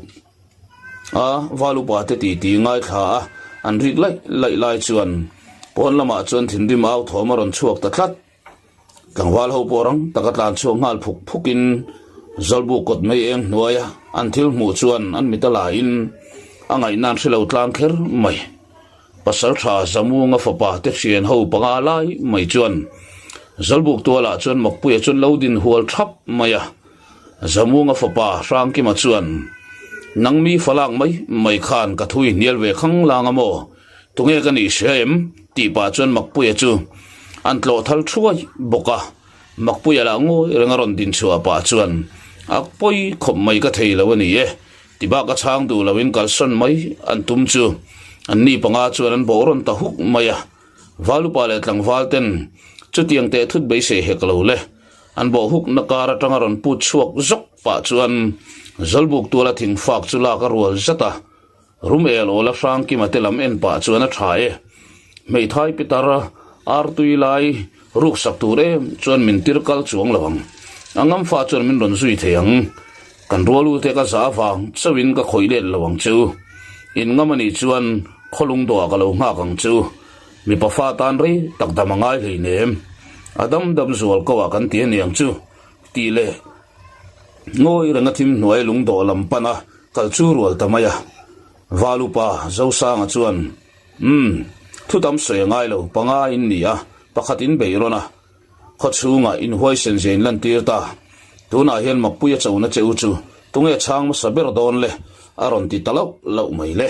a Valupa te titi ngaithla a an rik laih laih lai chuan pawn lamah chuan thinrim au thawm a rawn chhuak ta tlat. Tlangval ho pawh rang taka tlan chhuak nghal phuk phukin Zawlbuk kawt mai eng hnuaia an thil hmuh chuan an mit a laiin a ngaihna an hre lo tlang kher mai. Pasaltha Zamunga fapa te thian ho panga lai mai chuan Zawlbuk tualah chuan Makpuia chuan lo din hual thap mai a. Zamunga fapa Hrangkima chuan, Nang mi falak mai mai khan ka thu i hnial ve khang lang a maw? Tunge ka nih hria em? tih pah chuan Makpuia chu an tlawh thal thuai bawk a. Makpuia lah ngawi reng a rawn din chhuah pah chuan, A pawi khawp mai ka thei lo a ni e, ti bak a chhang duh loin kalsawn mai an tum chu an ni panga chuan an bawh rawn ta huk mai a. Valupa leh tlangval ten chutiang teh thut beisei hek lo le. An bawh hukna kar atanga rawn put chhuak zawk pah chuan Zawlbuk tuala thingfak chu lak a rual zat a. Rum el awl a hrang kima te lam en pah chuan a tha e. Hmeithai pitar artui lai ruk sak tur em chuan min tir kal chuang lo ang. A ngam fa chuan min rawn zui thei ang. Kan rual u te ka za avang chauhin ka khawih let lo ang chu. In ngam anih chuan khawlung dawhah ka lo nghak ang chu. Mipa fa tan rei tak dam a ngai hleinem. A dam dam zual ko ah kan ti aniang chu tih leh ngawi reng a thim hnuai lungdawh lam pan a Kal chu rual ta mai a. Valupa Zosanga chuan, Umm, thu tam sawi a ngai lo, panga in ni a, pakhat in bei rawn a. Khaw chhungah in huaisen zia in lantir ta. Tunah hian Makpuia chona che u chu tunge chhang hmasa ber dawn le? a rawn ti ta lauh lauh mai le.